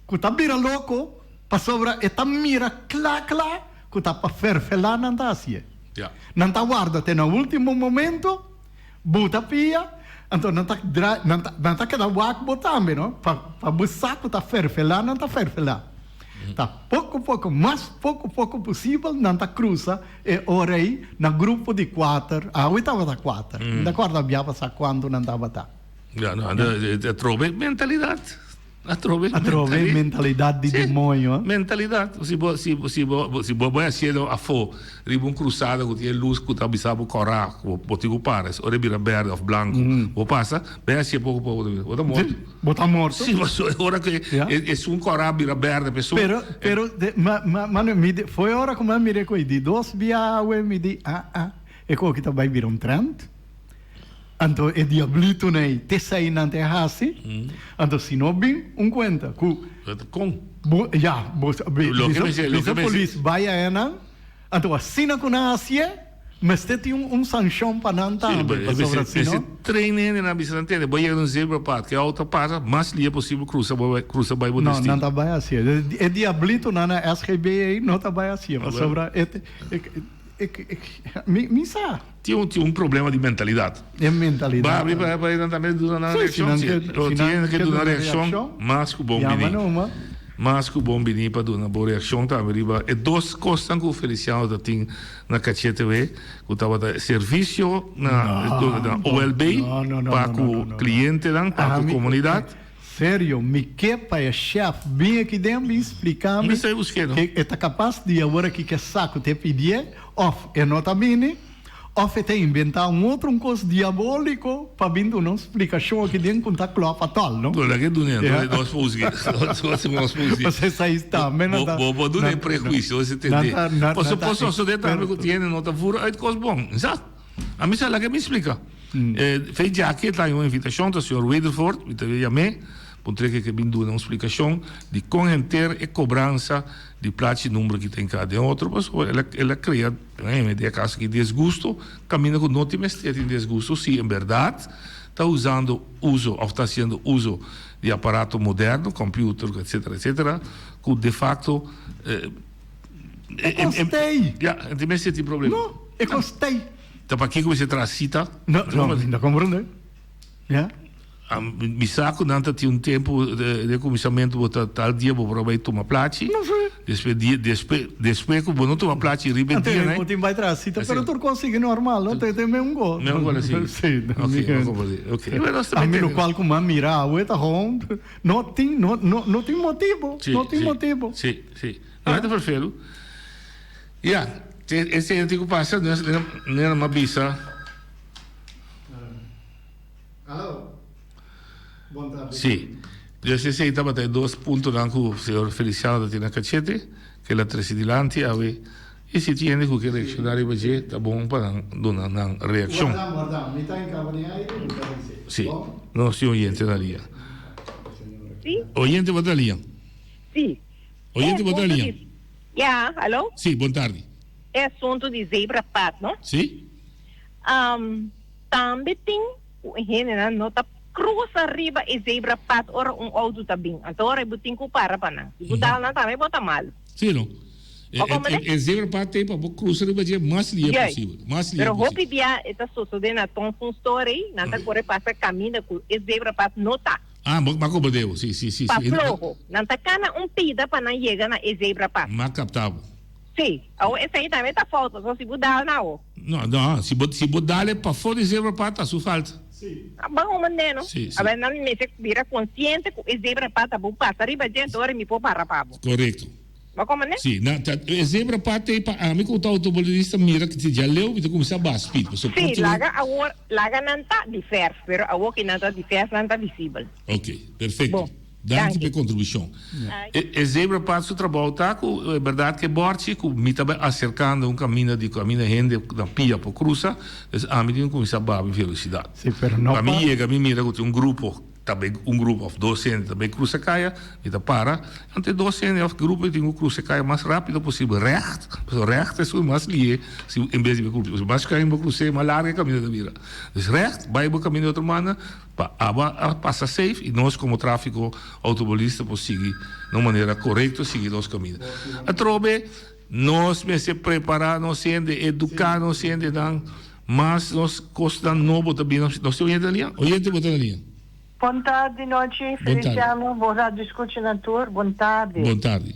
ku ta bira loko pasobra e ta mira kla kla ku ta pa ferfelá nan ta hasié. Nan ta warda te na último momento, bo ta pia, anto nan ta drai, nan ta, nan ta keda wak bo tambe, no, pa pa bo sa ku ta ferfelá nan ta ferfelá. Ta poko poko, mas poko poko posibel nan ta krusa e ora ei na grupo di kuater, awe tabata kuater, mi ta kòrda bia pasá kuantu nan tabata. Ya, no, atrobe mentalidat, atrobe Atrobe mentalidat di demoño. Mentalidat, si bo, si bo, si bo, si bo bai hasiendo afó riba un krusada ku tin e lus ku ta bisa bo kòrá, ku bo tin ku para, ora e bira bèrdè òf blanku, bo pasa, bai hasié poko poko, bo ta morto. Bo ta morto. Sí, pasobra e ora ku esun kòrá bira bèrdè pa esun. Pero, pero, ma, ma, mano, mi di, foi ora ku mi a mira e koe di dos bia awe, mi di, ah, ah, e koe aki ta bai bira un trend. Anto e diablitonan ei te esei nan te hasi. Anto si no bin un kuenta ku. Kon? Bo, ya, bo, bisa, bisa polis bai aenan. Anto asina ku nan hasié, mester tin un sanshon pa nan tambe, pasobra si no. Mester train hende nan bisa nan tende, bo yega na un zebrapad, ke outo pasa, mas lia posibel krusa bo bai krusa bai bo destino. No, nan ta bai hasié. E diablitonan na SGB ei no ta bai hasié, pasobra e e mi sa. Tin un tin un problema di mentalidat. E mentalidat. Ba abri pa pa nan tambe duna nan reakshon. Si, si nan ke duna reakshon, mas ku bon bini. Mas ku bon bini pa duna bo reakshon tambe riba e dos kosnan ku Feliciano ta tin na kachete we, ku tabata servisio na OLB pa ku klientenan, pa ku komunidat. Serio, mi ke pa e chef bin aki den bin splika mi ke e ta kapas di awor aki ke sa ku ta e pidié òf e no ta bini òf e ta inventá un otro un kos diabóliko pa bin duna un splikashon aki den ku ta klòp atòl, no? Bo laga e dun'é anto nos por husg'é. Pasobra esei tambe nan ta. Bo por dun'é prehuisio, bo tende. Pasobra por sosodé tambe ku tiene no ta vura uit kos bon, sa? A mi sa laga mi splika. Fe djaki ta un invitashon ta señor Wedervoort, mi ta yam'é, puntr'é ke ke bin duna un splikashon di kon henter e kobransa di plachi number ki ta hinká den otro, pasobra el a el a krea den e kaso aki disgusto kaminda ku no tin mester tin disgusto si en bèrdat ta usando uso òf ta hasiendo uso di aparato moderno, kòmpiuter etsetera etsetera, ku defakto. E kostei. Ya, e tin mester tin problema. No, e kostei. Ta pakiko mester traha sita? No, no, mi no komprende. Ya. Mi sa ku nan ta tin un tempu den kuminsamentu bo ta tal dia bo por a bai tuma plachi. No sé. Despues dia, despues, despues ku bo no tuma plachi riba e dia nai. Bo tin bai traha sita, pero tur kos sigui normal, no? Te te meun go. Meun go así. Sí. Ok, mi a komprende. Ok. Ami lokual ku mi a mira awe ta gewoon no tin, no, no, no tin motibu. No tin motibu. Sí, sí. No e ta ferfelu. Ya, esei no tin ku pasa, nera m'a bisa. Sí, dus esei tabata e dos puntonan ku señor Feliciano ta tin na kachete, ku el a trese dilanti awe. I si tin hende ku ke reakshoná riba dje, ta bon pa nan duna nan reakshon. Sí, nos tin oyente na lia. Oyente bo ta lia? Sí. Oyente bo ta lia? Ya, alo? Sí, bon tardi. E asuntu di zebra pad, no? Sí. Um, tambe tin ku e hendenan no ta krusa riba e zebra pad ora un outo ta bin. Anto ora bo tin ku para pa nan. Si bo dal nan tambe bo ta malu. Sí, no. E, Bo komprende? e, e zebra pad t'ei pa bo krusa riba dje mas lia Juist. posibel. Mas lia Pero posibel. hopi bia e ta sosode na Thompson Store ei, nan ta kore pasa kaminda ku e zebra pad no ta. Ah, bo a comprende bo. Si, si, si, Pa si. floho. Nan ta cana un pida pa nan yega na e zebrapad. M'a capta bo. Si. Awor esey tambe ta fout, pasobra si bo dal na awo. No, no. Si bo, si bo dal e pafó di zebrapad ta su falta. Si. Ban un mande no. Si, si. Awor nan mester bira consciente cu e zebrapad ta bo pasa riba dje, enton ora mi por para pa bo. Correcto. Bo comprende? Si, na, ta, e zebrapad t'ei pa ami ku ta automobilista mira ki dja leu mi ta kuminsá baha speed, pasobra Si, por tin un. laga awor, laga nan ta di verf, pero awor ki nan ta di verf nan ta visibel. Ok, perfecto. Bon. Danki pa e kontribushon. E zebra pad su trabou ta ku e bèrdat ku e bòrchi ku mi ta bai aserkando un kaminda di kaminda hende na pia por krusa, dus ami tin ku kuminsá baha mi velosidat. Pa mi yega mi mira ku tin un grupo ta bai un grupo òf dos hende ta bai krusa kaya, mi ta para, anto e dos hende òf grupo tin ku krusa e kaya mas rápido posibel règt, pasobra règt esun mas lihe si en bes di bai krusa, mas ku bo krus'é mas largu e kaminda ta bira. Dus règt bai bo kaminda di otro banda. Pa aba a pasa safe y nos como trafico automobilista por sigui na un manera corecto sigui nos caminda. Atrobe nos mester prepara nos hende, educa nos hendenan mas nos cosnan nobo ta bini. Nos tin oyente na liña? Oyente bo ta na liña. Bon tardi nochi Feliciano, bon radio scucha na tur, bon tardi. Bon tardi.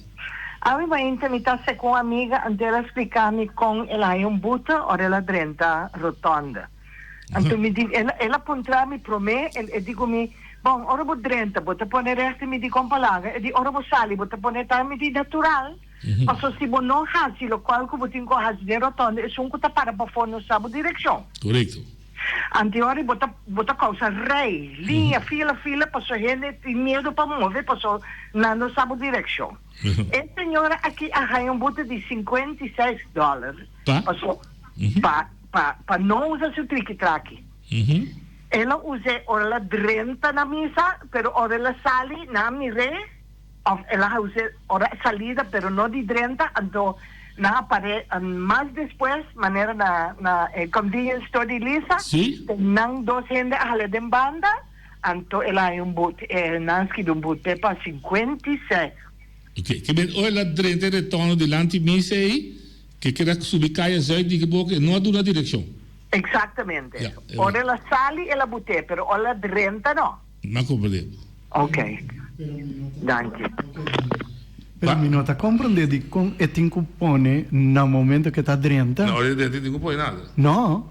Awe mainta mi ta sek un amiga anto el a splica mi con el a haña un bute ora el a drenta rotonde. Anto mi di, el, el a puntra mi promé, el, e di ku mi, Bon, ora bo drenta, bo ta pone recht? Mi di, Kon palabra? E di, Ora bo sali, bo ta pone tal? Mi di, Natural, paso si bo no hasi lokual ku bo tin ku hasi den rotonde, esun ku ta para pafó no sa bo direkshon. Korekto. Anto ora bo ta, bo ta kousa rei, liña, fila, fila, paso hende tin miedu pa move, paso nan no sa bo direkshon. E señora aki a haña un bute di 56 dòler, Pa? paso, pa. Pa pa no usa su triki traki. El a us'é ora el a drenta na misa, pero ora el a sali nan a mir'é, of el a us'é ora salida pero no di drenta, anto nan a par'é mas despues manera na na e convenience store di Lisa, nan dos hende a hal'é den banda, anto el a haña un but, nan a skibi un but p'e pa 56. Ok, ke men ora el a drenta e retorno dilanti misa ei, Ke keda subi kaya zuid di Giboke e no a duna direkshon. Exactamente. Ja, e Ora el a sali el a but'é, pero ora el a drenta no. M'a komprendé. Ok. Danki. Pero mi no ta komprendé dikon e tin ku pone na momento ke ta drenta. Na ora di drenta e tin ku pone nada. No.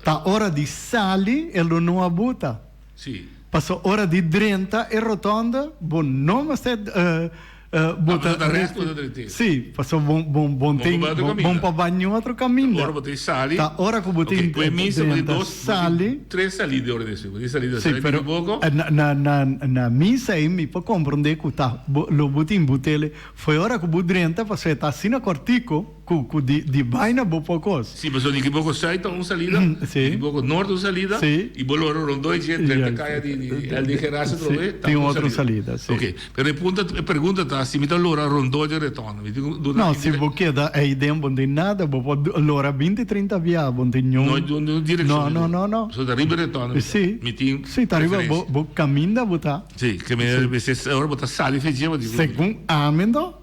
Ta ora di sali e lo no a buta. Sí. Paso ora di drenta e rotonde bo no mester Ah, paso ta recht bo ta drent'é. Sí, paso bo bo bo tin Bo pa otro bo kaminda. pa bai niun otro kaminda. Ta ora bo tin sali. Ta ora ku bo tin Ok, ku e misa bo tin drenta dos, bo tin sali. tres salida ora di esei. Bo tin salida Sí, sali di pero Kiboko. na na na na misa ei mi por komprondé ku ta bo lo bo tin butele fo'i ora ku bo drenta paso e ta asina kòrtiko. Ku ku di di baina bo por kos. Si, pasobra di Kiboko Zuid ta un salida, Sí. di Kiboko Noord un salida, Sí. i bo lora rondó e dje drenta kaya di di LD Gerasa Sí, atrobe, ta tin un otro salida. salida, sí. Ok, pero e punta, e pregunta ta, si mi ta lora rondó dje retorno, mi tin ku duna No, si bo keda eiden bo no tin nada, bo por lora binti, trinta bia, bo no tin niun. No, no, no direkshon. No, no, no, no. So ta riba e retorno mi ta, Sí. mi tin Sí, ta riba bo preferensia. bo kaminda bo ta. Sí, ke mi mester ora bo ta sali fe dje bo tin ku. Segun ami no.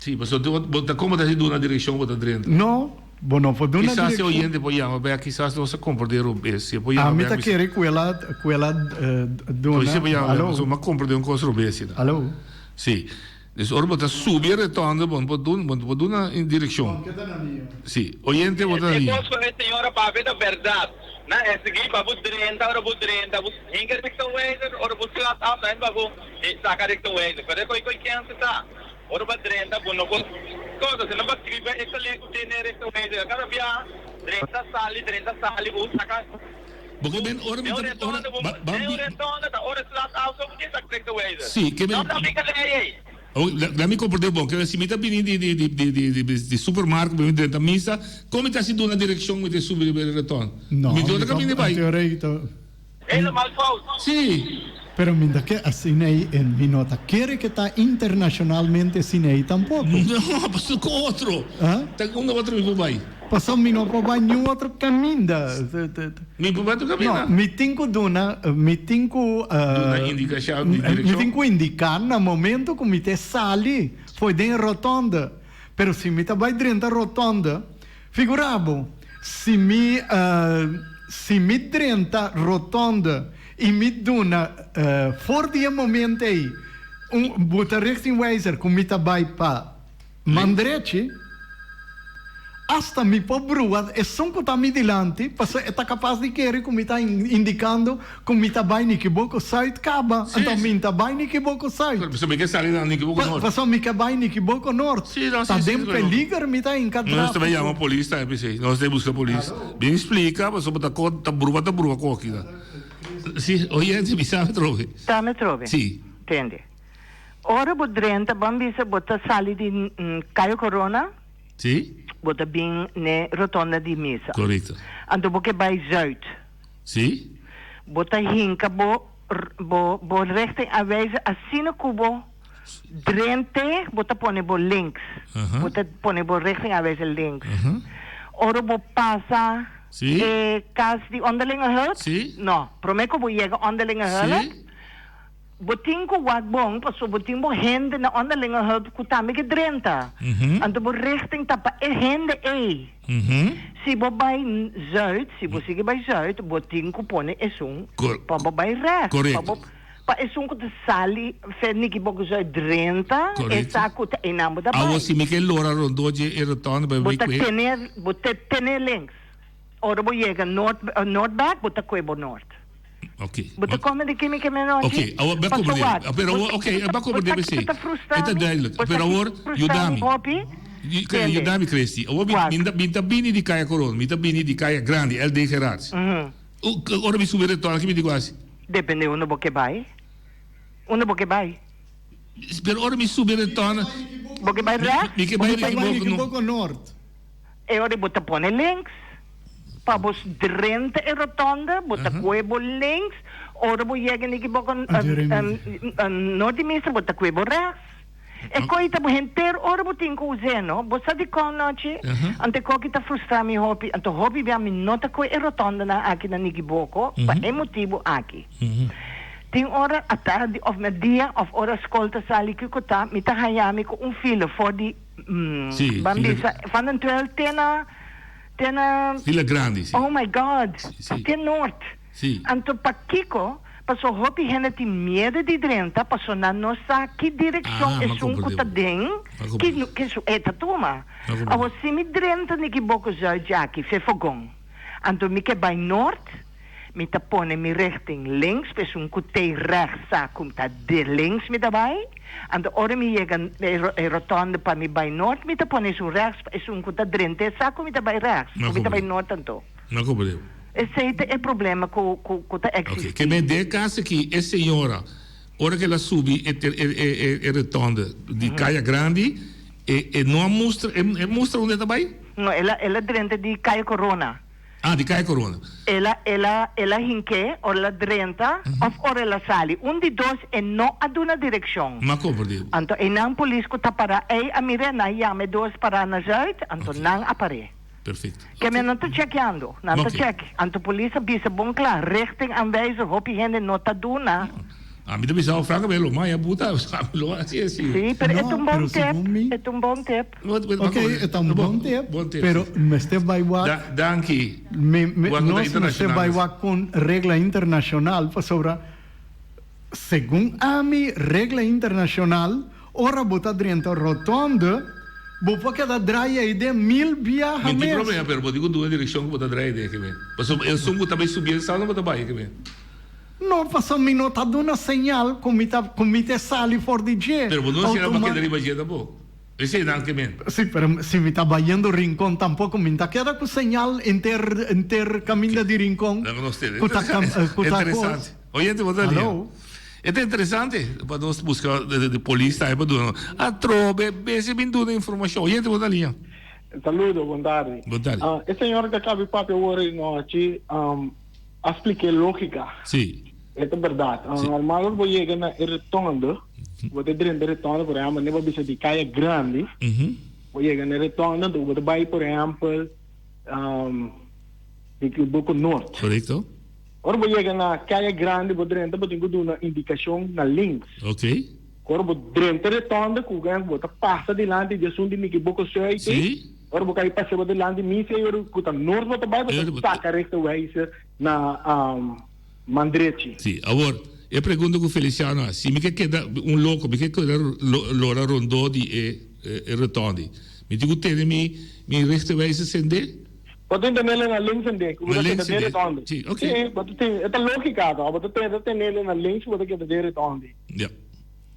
Sí, pasobra bo ta como ta haci duna direccion bo ta drenta. No, bo no por duna Kisas e direccion. oyente por yama bek, kisas nos a comprende robes. Si e por yama Ami bek ta bisa. kere cu el a, cu el a duna. Si e por yama bek, Alo. pasobra mi a comprende un cos robes asina. Alo. Sí. Dus ora bo ta subi e rotonde bo no por duna, bo no por duna direccion. Sí. Oyente bo ta E liña. cos cu e señora papia ta berdad. Nan esigi pa bo drenta ora bo drenta bo hinca richtingwijzer ora bo slaat af nan pa bo saca richtingwijzer pero e coi coi kense ta. Ora bo a drenta bo no por cosa si no bo a scriba e kale cu tene richtingwijzer cada bia drenta sali drenta sali bo saca Bo ke ben ora mi ta ora ba ba den un rotonde ta ora slaat af so bo tin saca richtingwijzer Si ke ben no ta mi kale ey. Oh la mi comprende bon ke si mi ta bini di di di di di di supermarkt bo mi drenta misa con mi ta haci duna direccion mi ta subi riba e rotonde No mi ta caminda bay. Helemaal fout. Sí. Pero mi ta ke asina ei en mi no ta kere ke ta internacionalmente asina ei tampoco. No, pasobra cu otro. Ah? Ta unda otro mi por bai? Pasobra mi no por bai niun otro caminda. Mi por bai otro caminda? No, mi tin cu duna, mi tin cu. Duna indicacion di direccion? Mi tin cu indica na momento cu mi ta sali fo'i den rotonde. Pero si mi ta bai drenta rotonde, Figura bo, si mi si mi drenta rotonde i mi duna for di e momento ei un buta richtingwijzer ku mi ta bai pa man drechi, asta mi por brua esun ku ta mi dilanti pasobra e ta kapas di kere ku mi ta indikando ku mi ta bai Nikiboko Zuid kaba, anto mi ta bai Nikiboko Zuid. Pasobra mi ke sali na Nikiboko Noord. Pasobra mi ke bai Nikiboko Noord. Ta den peliger mi ta hinka Nos ta tráfiko. bai yama polis tambe p'esei. Nos ta buska polis. Bin splika pasobra ta ko ta bruma ta bruma ku aki ta. Si, oyente mi sa atrobe. Sa mi atrobe. Si. Tende. Ora bo drenta, ban bisa bo ta sali di Cayo Corona. Si. Bo ta bin n'e rotonda di misa. Korekto. Anto bo ke bai zuid. Si. Bo ta hinka bo bo bo richting aanwijzer asina ku bo drente bo ta pone bo links. Bo ta pone bo richting aanwijzer links. Ora bo pasa Si. e kas di onderlinge hulp. Si. No, prome ku bo yega onderlinge hulp. Si. Bo tin ku wak bon paso bo tin bo hende na onderlinge hulp ku tambe ke drenta. Anto bo richting ta pa e hende ei. Si bo bai zuid, si bo sigui bai zuid, bo tin ku pone esun pa bo bai rechts. Pa bo pa esun ku ta sali fe Nikiboko Zuid drenta, e sa ku ta einan bo ta bai. Awor si mi ke lora rondó dje e rotonde bai Bo ta kue. tene bo ta tene links. Ora bo yega noord noordbek bo ta kue bo noord. Ok. Bo ta come di kimi keme nochi? Ok, awor b'a comprende. Pero awor, ok, b'a comprende p'esei. E ta duidelijk. Pero awor, yuda mi. Yuda mi, Christy. Awor mi, mi ta bini di Kaya Corona, mi ta bini di Kaya Grandi, LD Gerards. Ora mi subi retorno, ki mi di ku hasi? Depende unda bo ke bai. Unda bo ke bai? Pero ora mi subi retorno. Bo ke bai rechts? Mi ke bai Nikiboko Noord. E ora bo ta pone links pa bo drenta e rotonde, bo ta kue bo links, ora bo yega niki boko Noord di Misa bo ta kue bo rechts. E koi ta bo henter ora bo tin ku us'é no. Bo sa dikon nochi? Anto e koki ta frustra mi hopi, anto hopi bia mi no ta kue e rotondenan aki na niki boko pa e motibu aki. Tin ora atardi of merdia of ora skol ta sali kiko ta, mi ta haña mi ku un file for di. Sí, Ban fila bisa van den Twel te na te na Fila grandi, sí. Oh my God, Sí. te Noord. Sí. Anto pakiko? Paso hopi hende tin miedo di drenta paso nan no sa ki direkshon Ah, m'a esun ku komprende ta bo. den M'a ki komprende. ki su e ta tuma. M'a komprende. Awor si mi drenta Nikiboko Zuid djaki fe Fogon anto mi ke bai Noord Mi ta pone mi richting links, pa esun ku tei rechts sa ku ta di links mi ta bai. Anto ora mi yega e rotonde pa mi bai noord, mi ta pone esun rechts, pa esun ku ta drent'é sa ku mi ta bai rechts, ku mi ta bai noord anto. No comprende. Esei ta e problema ku ku ta Ok, eksistí. ke men den e kas aki e señora ora ku el a subi e e rotonde di Kaya Grandi e e no a mustra e mustra unda e ta bai? No, el a el a drenta di Kaya Corona. Ah, di Kaya Corona. El a, el a, el a hink'é ora el a drenta of ora el a sali. Un di dos e no a duna direkshon. M'a komprendé. Anto einan polis ku ta pará ei a mir'é, nan yama e dos pará na Zuid, anto nan a par'é. Perfekto. Ke men nan ta chèkeando, nan ta chèk. Anto polis a bisa bon kla, richting aanwijzer, hopi hende no ta duna. Ami ta bisa francamente lo maya buta lo hasi asi. Sí, pero e ta un No, bon pero tip, segun mi. e ta un bon tip. Ok, e ta un bon tip, pero mester bai wak. Danki. Mi, mi, nos mester bai wak con regla internacional pasobra segun ami regla internacional ora bo ta drenta rotonde bo por keda draai ei den mil biaha Mi tin mes. problema pero bo tin cu duna direccion cu bo ta draai den kimen. Pasobra esun cu ta bay subi el sal no bo ta bay kimen. No, pasobra mi no ta duna señal cu mi ta cu mi ta sali for di dje. Pero bo no señal pa keda riba dje tampoco. Esey nan ke men. Si, pero si mi ta bayendo Rincon tampoco mi ta keda cu señal enter enter caminda di Rincon Laga nos tene. cu ta cam cu ta cos. Interesante. Oyente bo ta lia. Hallo. E ta interesante pa nos busca di polis tambe pa duna nos. Atrobe besi bin duna informacion. Oyente bo ta lia. Saludo, bon tardi. Bon tardi. E señor cu a caba di papia awor e nochi a splica e logica. Si. E ta berdad. Normal ora bo yega na e rotonde, bo ta drenta e rotonde, por ehempel, ne bo bisa di Kaya Grandi, bo yega na e rotonde, anto bo ta bai, por ehempel, di Boko Noord. Korekto. Ora bo yega na Kaya Grandi, bo drenta, bo tin ku duna indikashon na links. Ok. Ora bo drenta e rotonde, ku bo ta pasa dilanti di esun di Miki Boko Zuid, Si. ora bo kai pasa bo dilanti misa, i ora ku ta noord bo ta bai, bo ta saka rechterwijzer na Man drechi. Sí, awor, e pregunta ku Feliciano hasi, si mi ke keda un loko, mi ke keda lora rondó di e e rotondi, mi tin ku tene mi mi richterwijzer sendé? Bo tin tenele na links sendé, ku bo Na ta links keda den sendé, rotondi. sí, ok. Sí, bo ta tin, e ta lógika tòg, bo ta tene tenele na links ku bo ta keda den rotondi. Ja.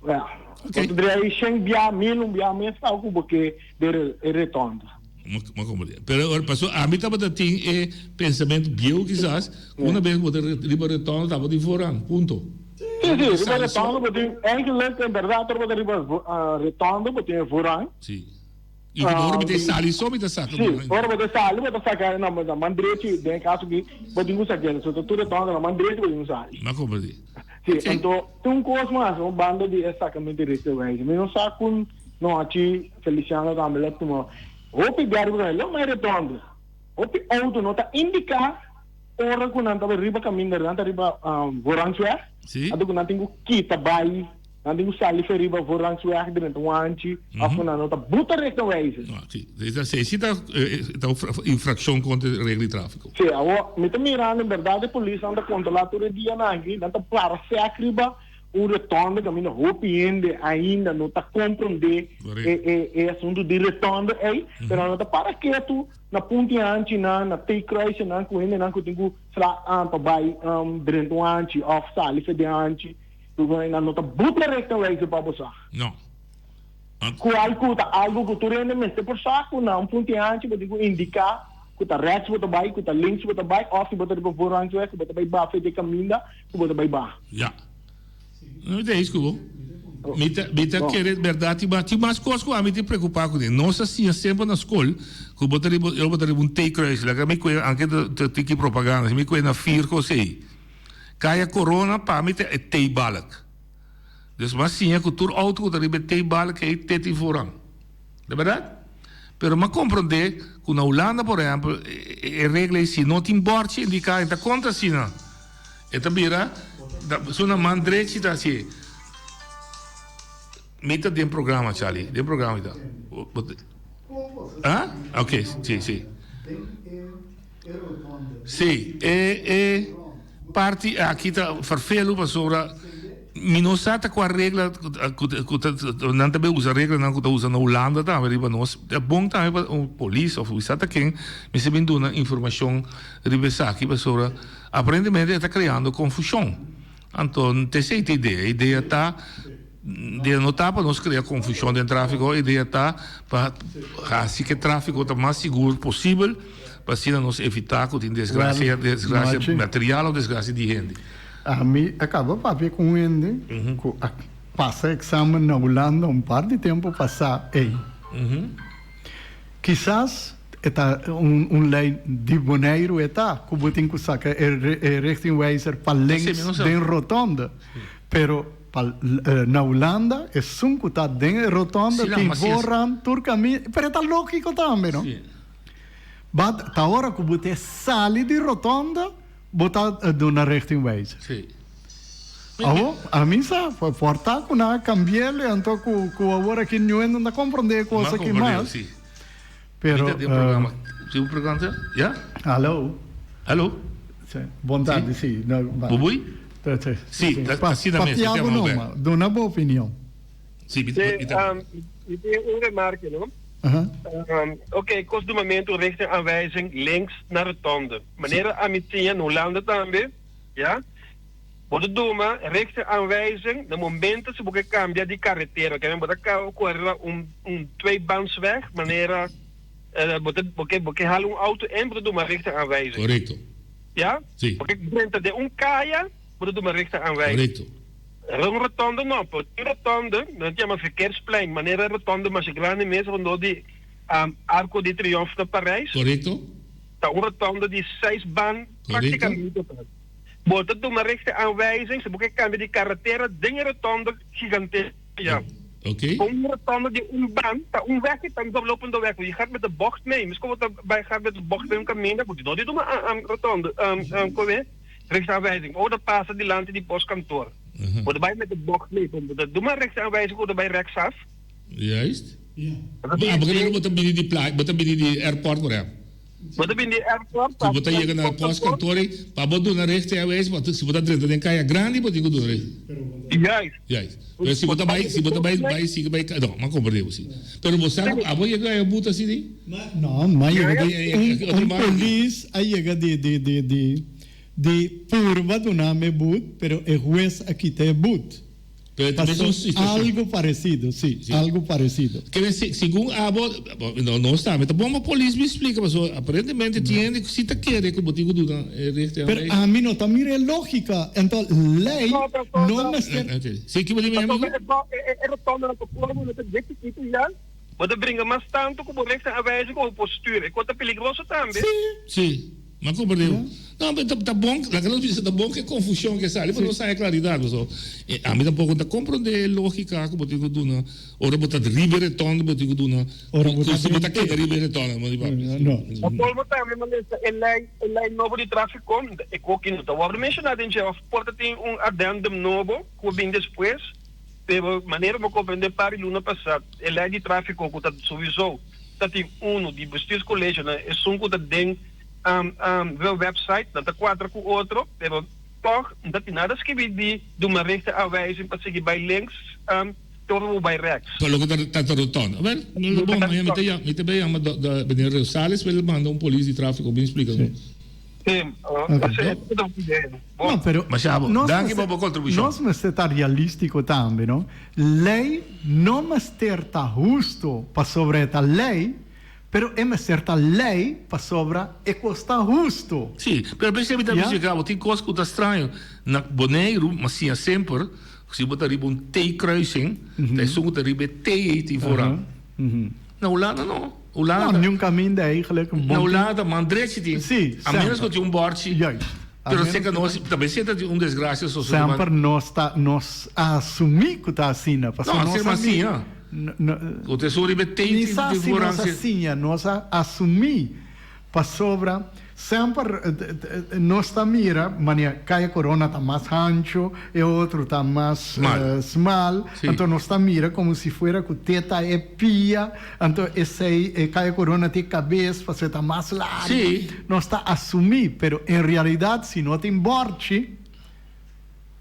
Ja. Ok. Bo ta drai shen bia, mil un bia mes kau ku bo ke den e rotondi. Ma comprende. Pero ora paso ami tabata tin e pensamiento bieu kisas, una bes bo ta riba retorno tabata di voorrang, punto. Sí, sí, riba rotonde bo tin, eigenlijk en berdad ora bo ta riba rotonde bo tin e voorrang. Sí. Y ku ora bo ta sali so mi ta saka. Sí, ora bo ta sali bo ta saka na na man drechi, den e kaso aki bo tin ku sak'é, so ta tur rotonde na man drechi bo tin ku sali. Mi a komprendé. Sí, anto tin un kos mas, un banda di e sakamento di richtingwijzer. Mi no sa kon nochi Feliciano tambe lo tuma hopi biaha riba kaminda, lo mai rotonde. Hopi auto no ta indiká ora ku nan ta riba kaminda, nan ta riba Voorrangsweg, anto ku nan tin ku kita bai, nan tin ku sali for riba Voorrangsweg drenta un hanchi, òf ku nan no ta buta richtingwijzer. Sí, esei ta un infrakshon kontra e regla di tráfiko. Sí, awor mi ta mirando en bèrdat e polisnan ta kontrolá tur e dianan aki, nan ta para sèk riba un rotonde kaminda hopi hende ainda no ta komprondé e asuntu di rotonde ei, pero nan ta para ketu na punti hanchinan, na T-kruisennan ku hendenan ku tin ku sla pa bai drenta un hanchi òf sali for den hanchi, nan no ta buta richtingwijzer pa bo sa. No. Kual ku ta algu ku tur hende mester por sa ku na un punti hanchi bo tin ku indiká ku ta rèks bo ta bai, ku ta links bo ta bai òf si bo ta riba voorrangsweg ku bo ta bai bafe di e kaminda ku bo ta bai baha. Ya. No mi ta eens ku bo. Mi ta mi ta kere bèrdat tin mas tin mas kos ku ami tin preokupá kuné. Nos a siña semper na skol ku bo ta riba ora bo ta riba un T-kruis laga mi kue anke ta ta tiki propaganda si mi kue na Virgo esei. Kaya Corona pa mi ta e T-balk. Dus mi a siña ku tur outo ku ta riba e T-balk ei te tin voorrang. Ta bèrdat? Pero mi a komprondé ku na Hulanda por ehèmpel e regla ei si no tin bòrchi indiká e ta konta asina. E ta bira su na man drechi ta hacié. Mi ta den programa Charlie, den programa mi ta. Ah? Ok, si, si. Si, e e parti aki ta ferfelu pasobra mi no sa ta cua regla cu ta nan ta bay usa reglanan cu ta usa na Hulanda tambe riba nos. Ta bon tambe pa un polis of sa ta ken mester bin duna informacion riba esaki pasobra Aparentemente e ta creando confusion. Anto ta esey ta idea. E idea ta idea no ta pa nos crea confusion den trafico, e idea ta pa haci cu e trafico ta mas sigur posibel pa asina nos evita cu tin desgracia, desgracia material of desgracia di hende. Ami a caba papia cu un hende cu a pasa examen na Hulanda un par di tempo pasa ey. Kisas e ta un lei di Boneiru e ta ku bo tin ku saka e richtingwijzer pa links den rotonde. Pero pa na Hulanda esun ku ta den e rotonde tin voorrang tur kaminda. Pero e ta lógiko tambe no. But ta ora ku bo te sali di rotonde bo ta duna richtingwijzer. Awo, ami sa, por ta ku nan a kambi'el anto ku awor aki niun hende no ta komprondé e kos aki mas. Pero, Mi ta den programa. Si bo pregunta? Ya? Hallo. Hallo. Sí. Bon tardi, sí. No, ba. Bubui? Sí, Sí, ta asina mes, mi ta Papia bo numa, duna bo opinion. Sí, mi Sí, mi ta. um, mi tin un remarke, no? Aha. Um, oké, kos dumamentu richtingaanwijzing links na rotonde. Manera ami siña na Hulanda tambe, ya? Bo ta duma richtingaanwijzing na momento si bo ke cambia di carretera. Ke men bo ta core riba un un tweebaansweg manera bo ta bo ke bo ke hala un auto in bo ta duma richtingaanwijzing. Correcto. Ya? Si. Bo ke drenta den un caya bo ta duma richtingaanwijzing. Correcto. Riba un rotonde no, pero tin rotonde nan ta yama verkeersplein manera rotonde masha grandi mes rondó di Arco di Triomphe na Parijs. Correcto. Ta un rotonde di seis baan practicamente. Bo ta duna rechte aanwijzing si bo ke kambia di karetera den e rotonde gigantesco ya. Oké. Un rotonde di un band ta un weg ta un doorlopende weg. Je gaat met de bocht mee. Miskien bo ta bai gaat met de bocht mee un kaminda bo no di duna rotonde koe rechte aanwijzing. Ora pasa dilanti di postkantoor. Bo ta bai met de bocht mee. Bo ta duna rechte aanwijzing ora bai rechtsaf. Juist. Maar bo ta bini di playa, bo ta bini di airport por ehempel. Bo ta bini di airport pa. Ku bo ta yega na postkantoor ei, pa bo duna recht airways, bo si bo ta drenta den kaya grandi bo tin ku duna recht. Juist. Juist. Pero si bo ta bai, si bo ta bai, bai sigui bai, no, m'a komprende bo si. Pero bo sa ku abo yega e buta asina ei? No, m'a yega di un polis a yega di di di di di purba duna mi e but, pero e hues a kita e but. Pero ta mesun situacion. Algo parecido, si, algo parecido. Kere segun abo, no nos tambe ta bon pa polis bin splica pasobra aparentemente tin hende cu si ta kere cu bo tin cu duna e richting Pero ami no ta mira e logica, enton ley no mester. Si kibo di mi amigo? E rotonda ta forma no ta dje chikitu ya, bo ta bringa mas tanto cu bo richting aanwijzing cu bo por stuur, e cos ta peligroso tambe. Si. M'a comprende. No, pero ta, ta bon, laga nos bisa, ta bon ku e konfushon ke sali, pa nos haña klaridat. Paso, e, ami tampoko no ta komprondé e lógika ku bo tin ku duna ora bo ta riba e retònde, bo tin ku duna, Ora bo ku ta si bo ta drent'é. keda riba e retònde, mo di papia. No. Pa kolmo tambe m'a lesa e lei, e lei nobo di tráfiko, e koki no ta wòrdu menshoná den dje, òf por ta tin un addendum nobo ku a bin despues, pero manera bo komprendé par di luna pasá, e lei di tráfiko ku ta souiso ta tin unu di bestuurscollege nan esun ku ta den hun website nan ta kuadra ku otro pero tog no ta tin nada skibi di duna rechte aanwijzing pa sigui bai links te ora bo bai rechts. Pa loke ta ta rotonda. Wel, bon, maña mi ta mi ta bay yama meneer Rosales pa el manda un polis di trafico bin splica nos. Sí, ese ta un idea. Bon. No, pero Mashabo, nos danki pa mester bo contribucion. nos mester ta realistico tambe, no? Ley no mester ta husto pasobra e ta ley, Pero e mester ta lei pasobra e kos ta hustu. Sí, pero p'esei mi ta Ya. bisa Gabo, tin kos ku ta straño. Na Boneiru, m'a siña semper, si bo ta riba un T-kruising, ta esun ku ta riba e T ei tin voorrang. Na Hulanda no. Hulanda No, ta. niun kaminda eigenlijk. Na Bon tin. Hulanda ta man drechi tin. Sí, A menos semper. ku tin un bòrchi. Juist. A Pero menos seka ku nos, ta. ta mester ta tin un desgracia sosodé ma. Semper nos ta, nos a asumí ku ta asina, pasobra No, nos asina a m'a mira. siña. Ku ta esun riba e tei Ni sa di si nos a vooransia. siña, nos a asumí, pasobra semper nos ta mira manera Kaya Corona ta mas hancho, e otro ta mas smal, anto nos ta mira komo si fuera ku te ta e pia, anto esei e Kaya Corona ta e kabes pasobra e ta mas largu. Nos ta asumí, pero en realidat si no tin bòrchi.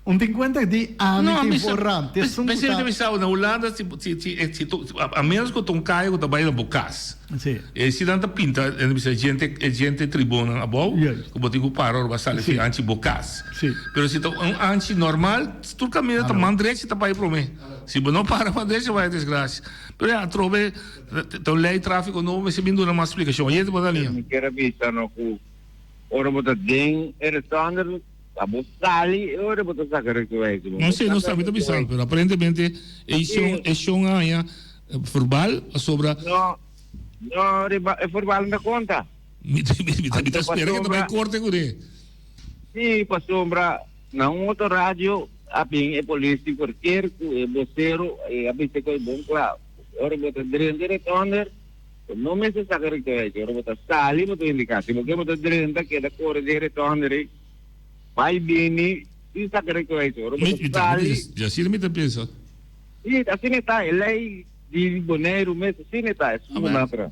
Un tin cuenta di ami No, tin mi sa, voorrang. Te esun cu pensé ta. mi sa na Hulanda si si si eh, si tu a a menos cu ta un cayo cu ta bay na bo cas. Sí. E si nan ta pinta e nan bisa e gente e gente tribonnan abou Juist. cu bo tin cu para ora bo a sali Sí. fi anchi bo cas. Sí. Pero si ta un anchi normal tur caminda ta Alo. man drechi ta bay prome. Si bo no para man drechi bay desgracia. Pero ya atrobe ta un ley trafico nobo mester bin duna mas splicacion. Oyente bo ta liña. Mi kier a bisa no cu ora bo ta den e restaurant Ta bo sali e ora bo ta saca rectowijze. No sé, no sa, mi ta bisando, pero aparentemente e shon, e shon a haña verbal pasobra. No, no, riba, e verbal no ta conta. Mi ta, mi ta, mi ta spera que ta bai corte cune. Sí, pasobra na un otro radio a bin e polis di verkeer cu e bocero y a bisa cu e bon cla. Ora bo ta drenta e retonder, bo no mester saca rectowijze. Ora bo ta sali bo ta indica. Si bo ke bo ta drenta keda core den e retonder ei. Bai bini sin saca rectowijze. Ora bo ta sali. Ja, asina mi ta pensa. Si, asina e ta. E ley di Boneiru mes asina e ta. Esun un atra.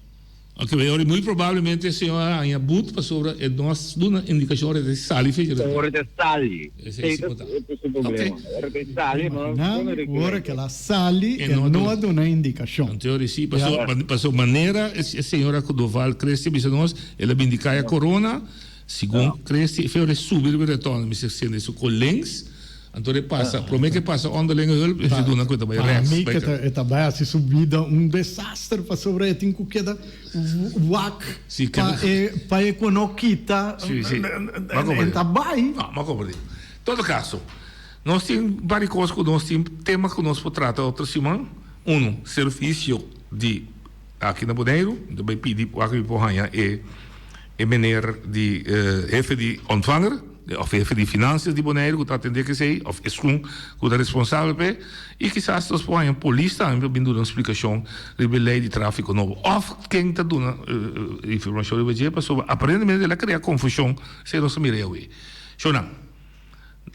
Ok, ora muy probablemente e señor a haña but pasobra e no a duna indicacion ora e ta sali fecha retro. Ora e ta sali. Esei si por ta. Esei ta su problema. Ora e ta sali e no a duna Imagina ora cu el a sali e no a duna indicacion. Anto ora si, pasobra manera e señora Doval Cresti a bisa nos, el a bini di Caya Corona. Segun Christy, e feor e subi riba e retorno, mester sende su ko links, anto e pasa, prome ke pasa onderlinge hulp, e mester duna ku e ta bai Pa rechts. mi ke ta e ta bai hasi su bida un desaster pasobra e tin ku keda wak Si, pa keda. e pa e ku no kita Si, si. M'a e komprendé. ta bai. No, m'a komprendé. Todo kaso, nos tin bari kos ku nos tin tema ku nos por trata otro siman. Uno, servisio di. Aki na Boneiru, mi ta bai pidi wak mi por haña e e meneer di hefe di ontvanger of hefe di finansias di Boneiru ku ta atendé ku esei of esun ku ta responsabel p'e i kisas nos por haña un polis tambe pa bin duna un splikashon riba e lei di trafiko nobo of ken ta duna informashon riba dje pasobra aparentemente el a krea konfushon esei nos a mira awe. Shownan.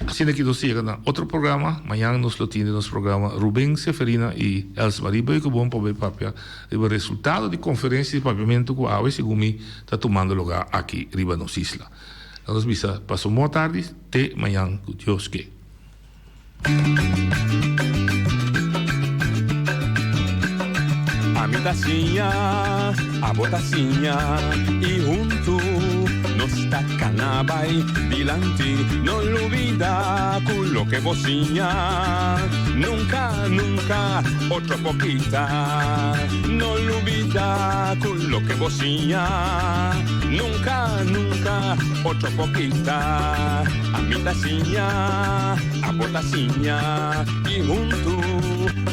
Asina ki nos yega na otro programa. Mañan nos lo tin den nos programa Ruben Seferina i Els Marie Beukeboom pa bay papia riba resultado di conferencia di papiamento cu awe segun mi ta tumando lugar aki riba nos isla. Laga nos bisa pasa un bon tardi te mañan cu Dios ke. Ami ta siña, abo ta siña i huntu nos. Nos ta cana bay dilanti, no lubida cu loke bo siña nunca, nunca otro por kita. No lubida cu loke bo siña nunca, nunca otro por kita. Ami ta siña, abo ta siña y hunto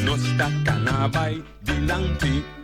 nos ta cana bay dilanti.